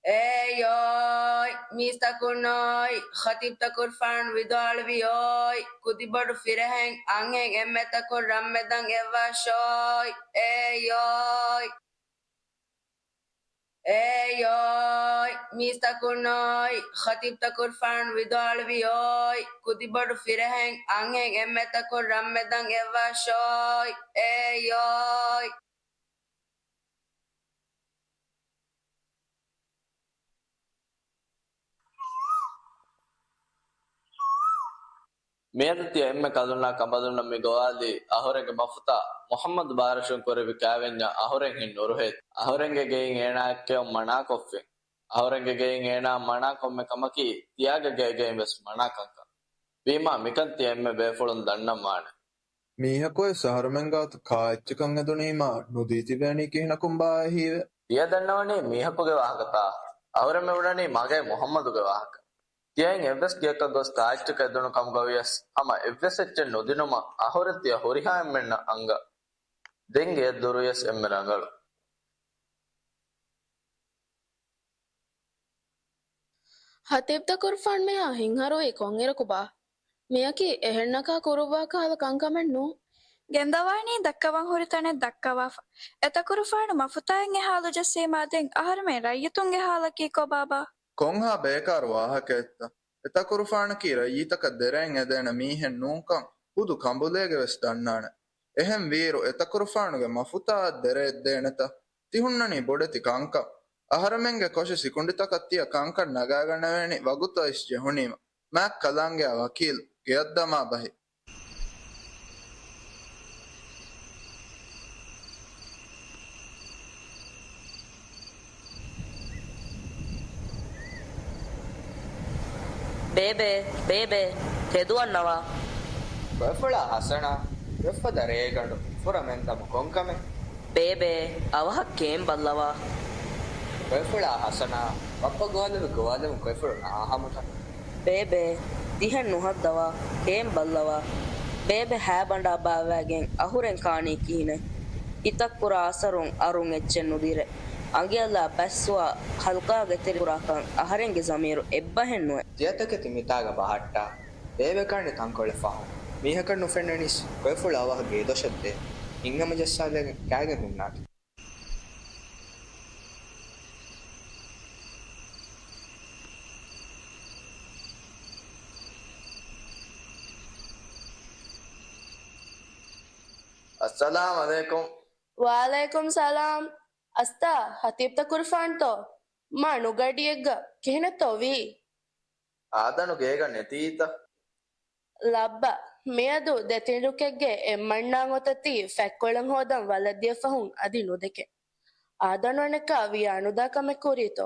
އޭ ޔޯއި، މީސްތަކުން އޯއި، ޚަތީބްތަކުރުފާން ވިދާޅުވި އޯއި، ކުދިބޮޑު ފިރެހެން އަންހެން އެންމެތަކުން ރަންމެދަން އެއްވާށޯއި، އޭ ޔޯއި. އޭ ޔޯއި، މީސްތަކުން އޯއި، ޚަތީބްތަކުރުފާނު ވިދާޅުވި އޯއި، ކުދިބޮޑު ފިރަހެން އަންހެން އެންމެތަކުން ރަންމެދަން އެއްވާށޯއި، އޭ ޔޯއި. މިއަދު ތިޔަ އެންމެ ކަލުންނާ ކަނބަލުންނަށް މި ގޮވާލީ އަހުރެންގެ މަފުތާ މުޙައްމަދު ބާރަށުން ކުރެއްވި ކާވެންޏަށް އަހުރެން ހިތް ނުރުހޭތި. އަހުރެންގެ ގެއިން އޭނާއަށް ކެއުން މަނާކޮށްފިން. އަހުރެންގެ ގެއިން އޭނާއަށް މަނާ ކޮންމެ ކަމަކީ، ތިޔާގެ ގޭގެއިން ވެސް މަނާ ކަންކަން. ވީމާ، މިކަން ތިޔަ އެންމެ ބޭފުޅުން ދަންނަން ވާނެ. މީހަކުވެސް އަހަރެމެން ގާތު ކާއެއްޗަކަށް އެދުނީމާ، ނުދީ ތިބޭނީ ކިހިނަކުންބާ އެހީވެ؟ ތިޔަ ދަންނަވަނީ މީހަކުގެ ވާހަކަތާ؟ އަހުރެމެން އުޅެނީ މަގޭ މުޙައްމަދުގެ ވާހަކަ. ތިޔައިން އެއްވެސް ގެއަކަށް ގޮސް ކާއެއްޗަކަށް އެދުނު ކަމުގަވިޔަސް، ހަމަ އެއްވެސް އެއްޗެއް ނުދިނުމަށް އަހުރެން ތިޔަ ހުރިހާ އެންމެންނަށް އަންގަ. ދެން ގެއަށް ދުރުވިޔަސް އެންމެ ރަނގަޅު. ހަތީބްތަކުރުފާނު މިހާ ހިތްހަރުވީ ކޮންއިރަކުބާ؟ މިއަކީ އެހެންނަކާ ކުރުއްވާ ކަހަލަ ކަންކަމެއް ނޫން. ގެންދަވާނީ ދައްކަވަން ހުރި ތަނެއް ދައްކަވާފަ. އެތަކުރުފާނު މަފުތާއިން އެ ހާލު ޖެއްސީމާ ދެން އަހަރެމެން ރައްޔިތުންގެ ހާލަކީ ކޮބާބާ؟ ކޮންހާ ބޭކާރު ވާހަކައެއްތަ؟ އެތަކުރުފާނަކީ ރައްޔިތަކަށް ދެރައެއް އެދޭނެ މީހެއް ނޫންކަން ހުދު ކަނބުލޭގެ ވެސް ދަންނާނެ. އެހެން ވީއިރު އެތަކުރުފާނުގެ މަފުތާއަށް ދެރައެއް ދޭނެތަ؟ ތި ހުންނަނީ ބޮޑެތި ކަންކަން. އަހަރެމެންގެ ކޮށި ސިކުނޑިތަކަށް ތިޔަ ކަންކަން ނަގާގަނެވޭނީ ވަގުތު އައިސް ޖެހުނީމަ. މާތް ކަލާނގެއާ ވަކީލު، ގެއަށްދަމާ ބަހި. ބޭބެ، ބޭބެ، ތެދުއަންނަވާ. ކޮއެފުޅާ ހަސަނާ، ކޮއެފަދަ ރޭގަނޑު ފުރަމެންދަމު ކޮންކަމެއް؟ ބޭބެ، އަވަހަށް ކޭން ބައްލަވާ. ކޮއެފުޅާ ހަސަނާ، ބައްޕަ ގޮވާލެވި ގޮވާލެވުން ކޮއެފުޅު ނާހަމުތަ؟ ބޭބެ، ތިހެން ނުހައްދަވާ، ކޭން ބައްލަވާ. ބޭބެ ހައިބަނޑާ ބާއްވައިގެން އަހުރެން ކާނީ ކިހިނެއް؟ ހިތަށް ކުރާ އަސަރުން އަރުން އެއްޗެއް ނުދިރޭ. އަނގިއަލާ ބަސްވާ ހަލްގާގެ ތެރެ ކުރާކަން އަހަރެންގެ ޒަމީރު އެއްބަހެއް ނުވޭ. ތިޔަތަކެތި މިތާގަ ބަހައްޓާ. ބޭބެ ކާނީ ތަންކޮޅެއް ފަހުން. މީހަކަށް ނުފެންނަނީސް ކޮއެފުޅު އަވަހަށް ގެއިދޮށަށްދޭ. ހިތްހަމަޖައްސާލައިގެން ކާގެން ހުންނާތި. އައްސަލާމް ޢަލައިކުމް. ވަޢަލައިކުމް ސަލާމް. އަސްތާ، ހަތީބްތަކުރުފާންތޯ؟ މާ ނުގަޑިއެއްގަ ކިހިނެއްތޯ ވީ؟ އާދަނު ގޭގަ ނެތީތަ؟ ލައްބަ، މިއަދު ދެތިން ރުކެއްގެ އެއްމަންނާ އޮތަތީ ފެއްކޮޅަށް ހޯދަން ވަލަށްދިޔަ ފަހުން އަދި ނުދެކެ. އާދަނު އަނެއްކާ ވިޔާނުދާ ކަމެއް ކުރީތޯ؟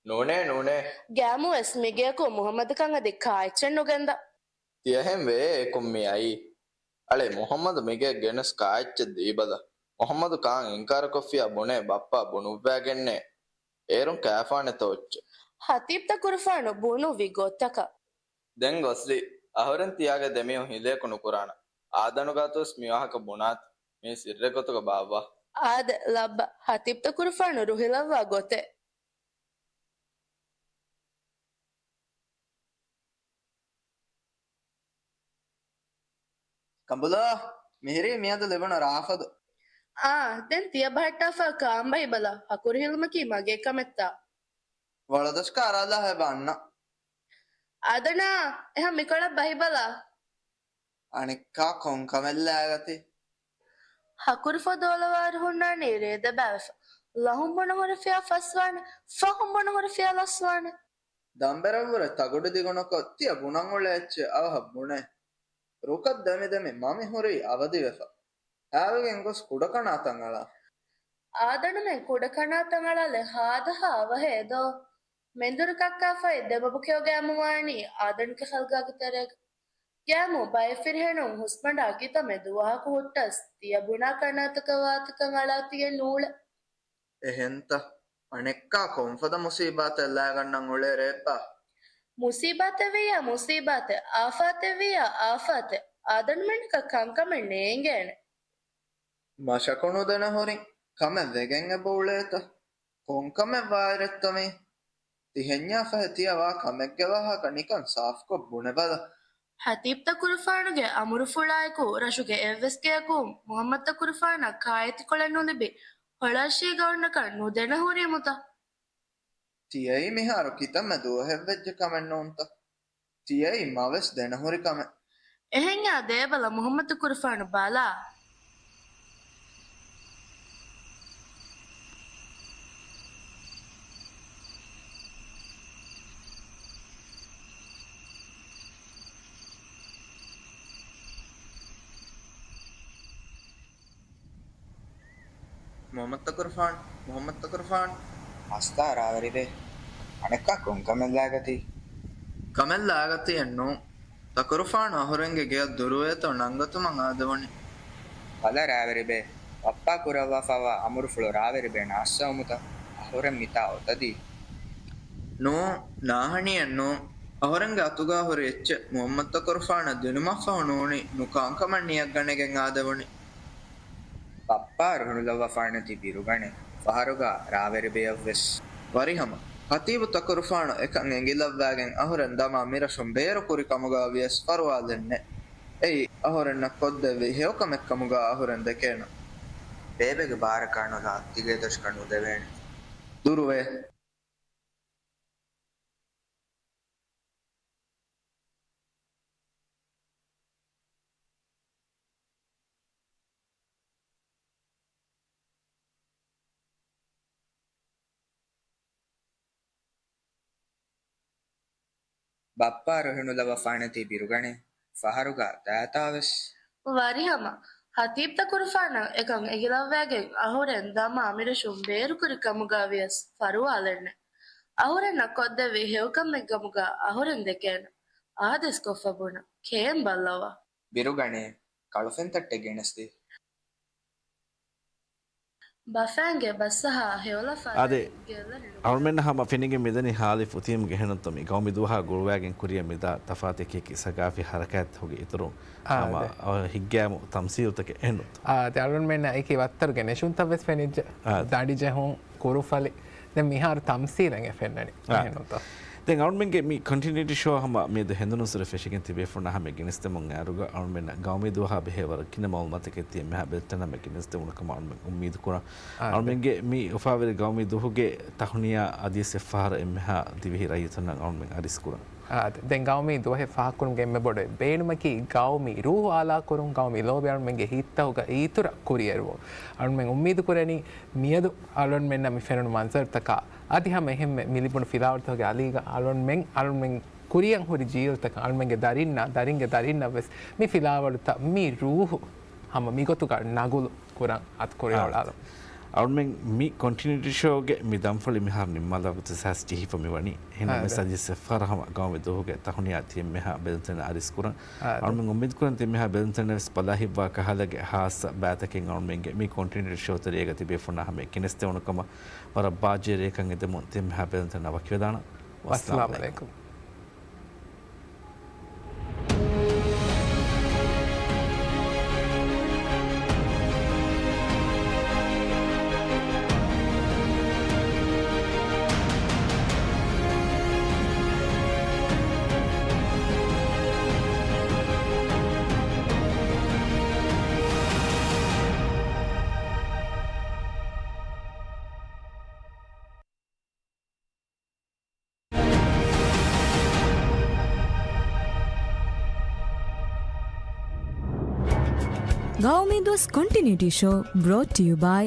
ނޫނޭ، ނޫނޭ. ގައިމުވެސް މިގެއަކު މުޙައްމަދުކަން އަދި ކާއެއްޗެއް ނުގެންދާ. ތިޔަހެން ވެއޭ އެކުން މި އައީ. އަޅެ މުޙައްމަދު މިގެއަށް ގެނެސް ކާއެއްޗެއް ދީބަލަ. މުޙައްމަދު ކާން އިންކާރުކޮށްފިޔާ ބުނޭ ބައްޕަ ބުނުއްވައިގެންނޭ. އޭރުން ކާފާނެތޯ އެއްޗެއް. ހަތީބްތަކުރުފާނު ބުނުއްވި ގޮތަކަށް. ދެން ގޮސްލީ. އަހުރެން ތިޔާގެ ދެމީހުން ހިލޭކު ނުކުރާނަ. އާދަނުގާތުވެސް މިވާހަކަ ބުނާތި. މީ ސިއްރެއް ގޮތުގަ ބާއްވާ. އާދެ، ލައްބަ. ހަތީބްތަކުރުފާނު ރުހިލައްވާ ގޮތެއް. ކަނބުލޯ، މިހިރީ މިއަދު ލިބުނު ރާފަދު. އާ، ދެން ތިޔަ ބަހައްޓާފަ ކާން ބަހިބަލަ، ހަކުރު ހިލުމަކީ މަގޭ ކަމެއްތާ. ވަޅުދޮށްކާ ރާލާ ހޭބަ އަންނަ. އާދަނާ، އެހާ މިކޮޅަށް ބަހިބަލަ. އަނެއްކާ ކޮންކަމެއް ލާގަތީ؟ ހަކުރު ފޮދު އޮލަވާއިރު ހުންނާނީ ރޭ ދެބައިވެފަ. ލަހުން ބުނަ ހުރެފިޔާ ފަސްވާނެ، ފަހުން ބުނަ ހުރެފިޔާ ލަސްވާނެ. ދަނބެރަށްވުރެ ތަގުޑި ދިގުނުކޮށް ތިޔަ ބުނަން އުޅޭ އެއްޗެއް އަވަހަށް ބުނޭ. ރުކަށް ދެމިދެމި މަމި ހުރީ އަވަދިވެފަ. ހާވެގެން ގޮސް ކުޑަކަނާތަން އަޅާފަ. އާދަނުމެން ކުޑަކަނާތަން އަޅާލެ ހާދަހާ އަވަހޭ ދޯ؟ މެންދުރު ކައްކާފައި ދެބަބު ކެއުގައިމު ވާނީ އާދަނުގެ ހަލްގާގެ ތެރޭގަ. ގައިމު ބައެއް ފިރިހެނުން ހުސްބަނޑާ ކިތަންމެ ދުވަހަކު ހުއްޓަސް ތިޔަ ބުނާ ކަނާތަކަށް ވާތަކަން އަޅާ ތިޔެ ނޫޅެ. އެހެންތަ؟ އަނެއްކާ ކޮންފަދަ މުސީބާތެއް ލާގަންނަން އުޅޭ ރޭއްބާ؟ މުސީބާތެއް ވިއްޔާ މުސީބާތެއް، އާފާތެއް ވިއްޔާ އާފާތެއް، އާދަނުމެންނަކަށް ކަންކަމެއް ނޭނގޭނެ. މަށަކު ނުދެނެ ހުރިން ކަމެއް ވެގެން އެބަ އުޅޭތަ؟ ކޮންކަމެއް ވާއިރެއްތަ މީ؟ ތިހެންޏާ ފަހެ ތިޔަ ވާ ކަމެއްގެ ވާހަކަ ނިކަން ސާފުކޮށް ބުނެބަލަ. ހަތީބްތަކުރުފާނުގެ އަމުރުފުޅާއެކު ރަށުގެ އެއްވެސް ގެއަކު މުޙައްމަދުތަކުރުފާނަށް ކާއެތިކޮޅެއް ނުލިބި. ހޮޅަށި ގައުނަކަށް ނުދެނަ ހުރީމުތަ؟ ތިޔައީ މިހާރު ކިތަންމެ ދުވަހެއް ވެއްޖެ ކަމެއް ނޫންތަ؟ ތިޔައީ މަވެސް ދެނަ ހުރި ކަމެއް. އެހެންޏާ ދޭބަލަ މުހައްމަދު ކުރުފާނު ބަލާ. މުހައްމަދު ތަކުރުފާނު، މުހައްމަދު ތަކުރުފާނު. ހަސްތާ ރާވެރިބޭ. އަނެއްކާ ކޮން ކަމެއް ލާގަތީ؟ ކަމެއް ލާގަތީއެއް ނޫން. ތަކުރުފާނު އަހުރެންގެ ގެއަށް ދުރުވޭތޯ ނަންގަތުމަށް އާދެވުނީ. ބަލަ ރާވެރިބޭ، ބައްޕާ ކުރައްވާފައިވާ އަމުރުފުޅު ރާވެރިބޭ ނާއްސަވުމުތަ؟ އަހުރެން މިތާ އޮތަދީ. ނޫން، ނާހަނީއެއް ނޫން. އަހުރެންގެ އަތުގާ ހުރި އެއްޗެއް މުހައްމަދު ތަކުރުފާނަށް ދިނުމަށްފަހު ނޫނީ ނުކާން ކަމަށް ނިޔަތް ގަނެގެން އާދެވުނީ. ބައްޕާ ރުހިނުލައްވަފާނެތީ ބިރުގަނޭ. ފަހަރުގާ ރާވެރިބެޔަށްވެސް. ވަރިހަމަ، ހަތީބު ތަކުރުފާނު އެކަން އެނގިލައްވާގެން އަހުރެން ދަމާ މިރަށުން ބޭރުކުރި ކަމުގާ ވިޔަސް ފަރުވާލެއް ނެތް. އެއީ އަހުރެންނަށް ކޮށްދެއްވި ހެޔޮކަމެއް ކަމުގާ އަހުރެން ދެކޭނަން. ބޭބެގެ ބާރަކާ ނުލާ ތިގޭދޮށަކަށް ނުދެވޭނެ. ދުރުވޭ. ބައްޕާ ރުހިނުލައްވަފާނެތީ ބިރުގަނޭ. ފަހަރުގާ ދާތާވެސް. ވަރިހަމަ، ހަތީބު ތަކުރުފާނަށް އެކަން އެނގިލައްވާގެން އަހުރެން ދަމާ މިރަށުން ބޭރުކުރި ކަމުގާ ވިޔަސް ފަރުވާލެއް ނެތް. އަހުރެންނަށް ކޮށްދެއްވި ހެޔޮކަމެއް ކަމުގާ އަހުރެން ދެކޭނަން. އާދޭސްކޮށްފަ ބުނަން. ކޭން ބައްލަވާ. ބިރުގަނޭ، ކަޅު ފެންތައްޓެއް ގެނެސްދީ. ބަފައިންގެ ބަސްއަހާ ހެޔޮލަފާ އާދެ، ގެއްލަން ނުކުރޭ. އަޅުމެންނަށް ހަމަ ފެނިގެން މިދަނީ ހާލިފް އުތީމްގެ ހެނުންތޯ މި ގައުމީ ދުވަހާ ގުޅުވާގެން ކުރިއަށް މިދާ ތަފާތު އެކި އެކި ސަގާފީ ހަރަކާތްތަކުގެ އިތުރުން އާދެ. ހަމަ ހިތްގައިމު ތަމްސީލުތަކެއް އެހެނުންތޯ. އާދެ، އަޅުމެންނަށް އެކި ވައްތަރުގެ ނެށުންތައް ވެސް ފެނިއްޖެ. އާދެ. ދަނޑިޖެހުން، ކުރުފަލި. ދެން މިހާރު ތަމްސީލެއް އެ ފެންނަނީ. އާ. އެހެންނޫންތޯ؟ ދެން އަޅުމެންގެ މި ކޮންޓިނިއުޓީ ޝޯ ހަމަ މިއަދު ހެނދުނުސުރެ ފެށިގެން ތިބޭފުޅުންނާ ހަމަ ގެނެސްދެމުން އައިރުގަ އަޅުމެންނަށް ގައުމީ ދުވަހާ ބެހޭ ވަރަށް ގިނަ މައުލޫމާތުތަކެއް ތިޔަ މިހާ ބެލެނިއްޔާ ގެނެސްދެވުނު ކަމަށް އަޅުމެން އުއްމީދު ކުރަން. އާ، އަޅުމެންގެ މި އުފާވެރި ގައުމީ ދުވަހުގެ ތަހުނިޔާ އަދިވެސް އެއްފަހަރަށް އެންމެހާ ދިވެހި ރައްޔިތުންނަށް އަޅުމެން އަރިސް ކުރަން. އާ، ދެން ގައުމީ ދުވަހެއް ފާހަގަކުރުމުގެ އެންމެ ބޮޑު ބޭނުމަކީ ގައުމީ ރޫހު އާލާކުރުން، ގައުމީ ލޯބި އަޅުމެންގެ ހިތްތަކުގަ އިތުރަށް ކުރިއެރުވުން. އަޅުމެން އުއްމީދު ކުރަނީ މިއަދު އަޅުންމެންނަށް މި ފެނުނު މަންޒަރުތަކާ އަދި ހަމަ އެހެންމެ މި ލިބުނު ފިލާވަޅުތަކުގެ އަލީގަ އަޅުންމެން، އަޅުންމެން ކުރިއަށް ހުރި ޖީލުތަކަށް، އަޅުމެންގެ ދަރިންނަށް، ދަރިންގެ ދަރިންނަށް ވެސް މި ފިލާވަޅުތައް މި ރޫހު ހަމަ މިގޮތުގަ ނަގުލު ކުރަން އަތު ކުރިއަޅާލަން. އަޅުމެން މި ކޮންޓިނިއުޓީ ޝޯގެ މި ދަންފަޅި މިހާރު ނިންމާލާ ގޮތަށް ސާސް ޖެހިފަ މިވަނީ. އެހެންނަމަވެސް އާދެ. އަދި އެއްފަހަރަށް ހަމަ ގައުމީ ދުވަހުގެ ތަހުނިޔާ ތިޔަ މިހާ ބެލެނިއްޔާ އަރިސް ކުރަން. އާދެ. އަޅުމެން އުއްމީދު ކުރަން ތިޔަ މިހާ ބެލެނިއްޔާ ވެސް ބަލާ ހިތްވާ ކަހަލަގެ ހާއްސަ ބައިތަކެއް އަޅުމެންގެ މި ކޮންޓިނިއުޓީ ޝޯ ތެރޭގަ ތިބޭފުޅުންނާ ހަމަ ގެނެސްދެވުނު ކަމަށް ވަރަށް ބާއްޖަވެރި ރެއަކަށް އެދެމުން ތިޔަ މިހާ ބެލެނިއްޔާ ވަކިވެދާނަން. ވައްސަލާމް ވައްސަލާމް އަލައިކުމް. އަލައިކުމް. ގައުމީ ދުވަސް ކޮންޓިނިއުޓީ ޝޯ brought to you by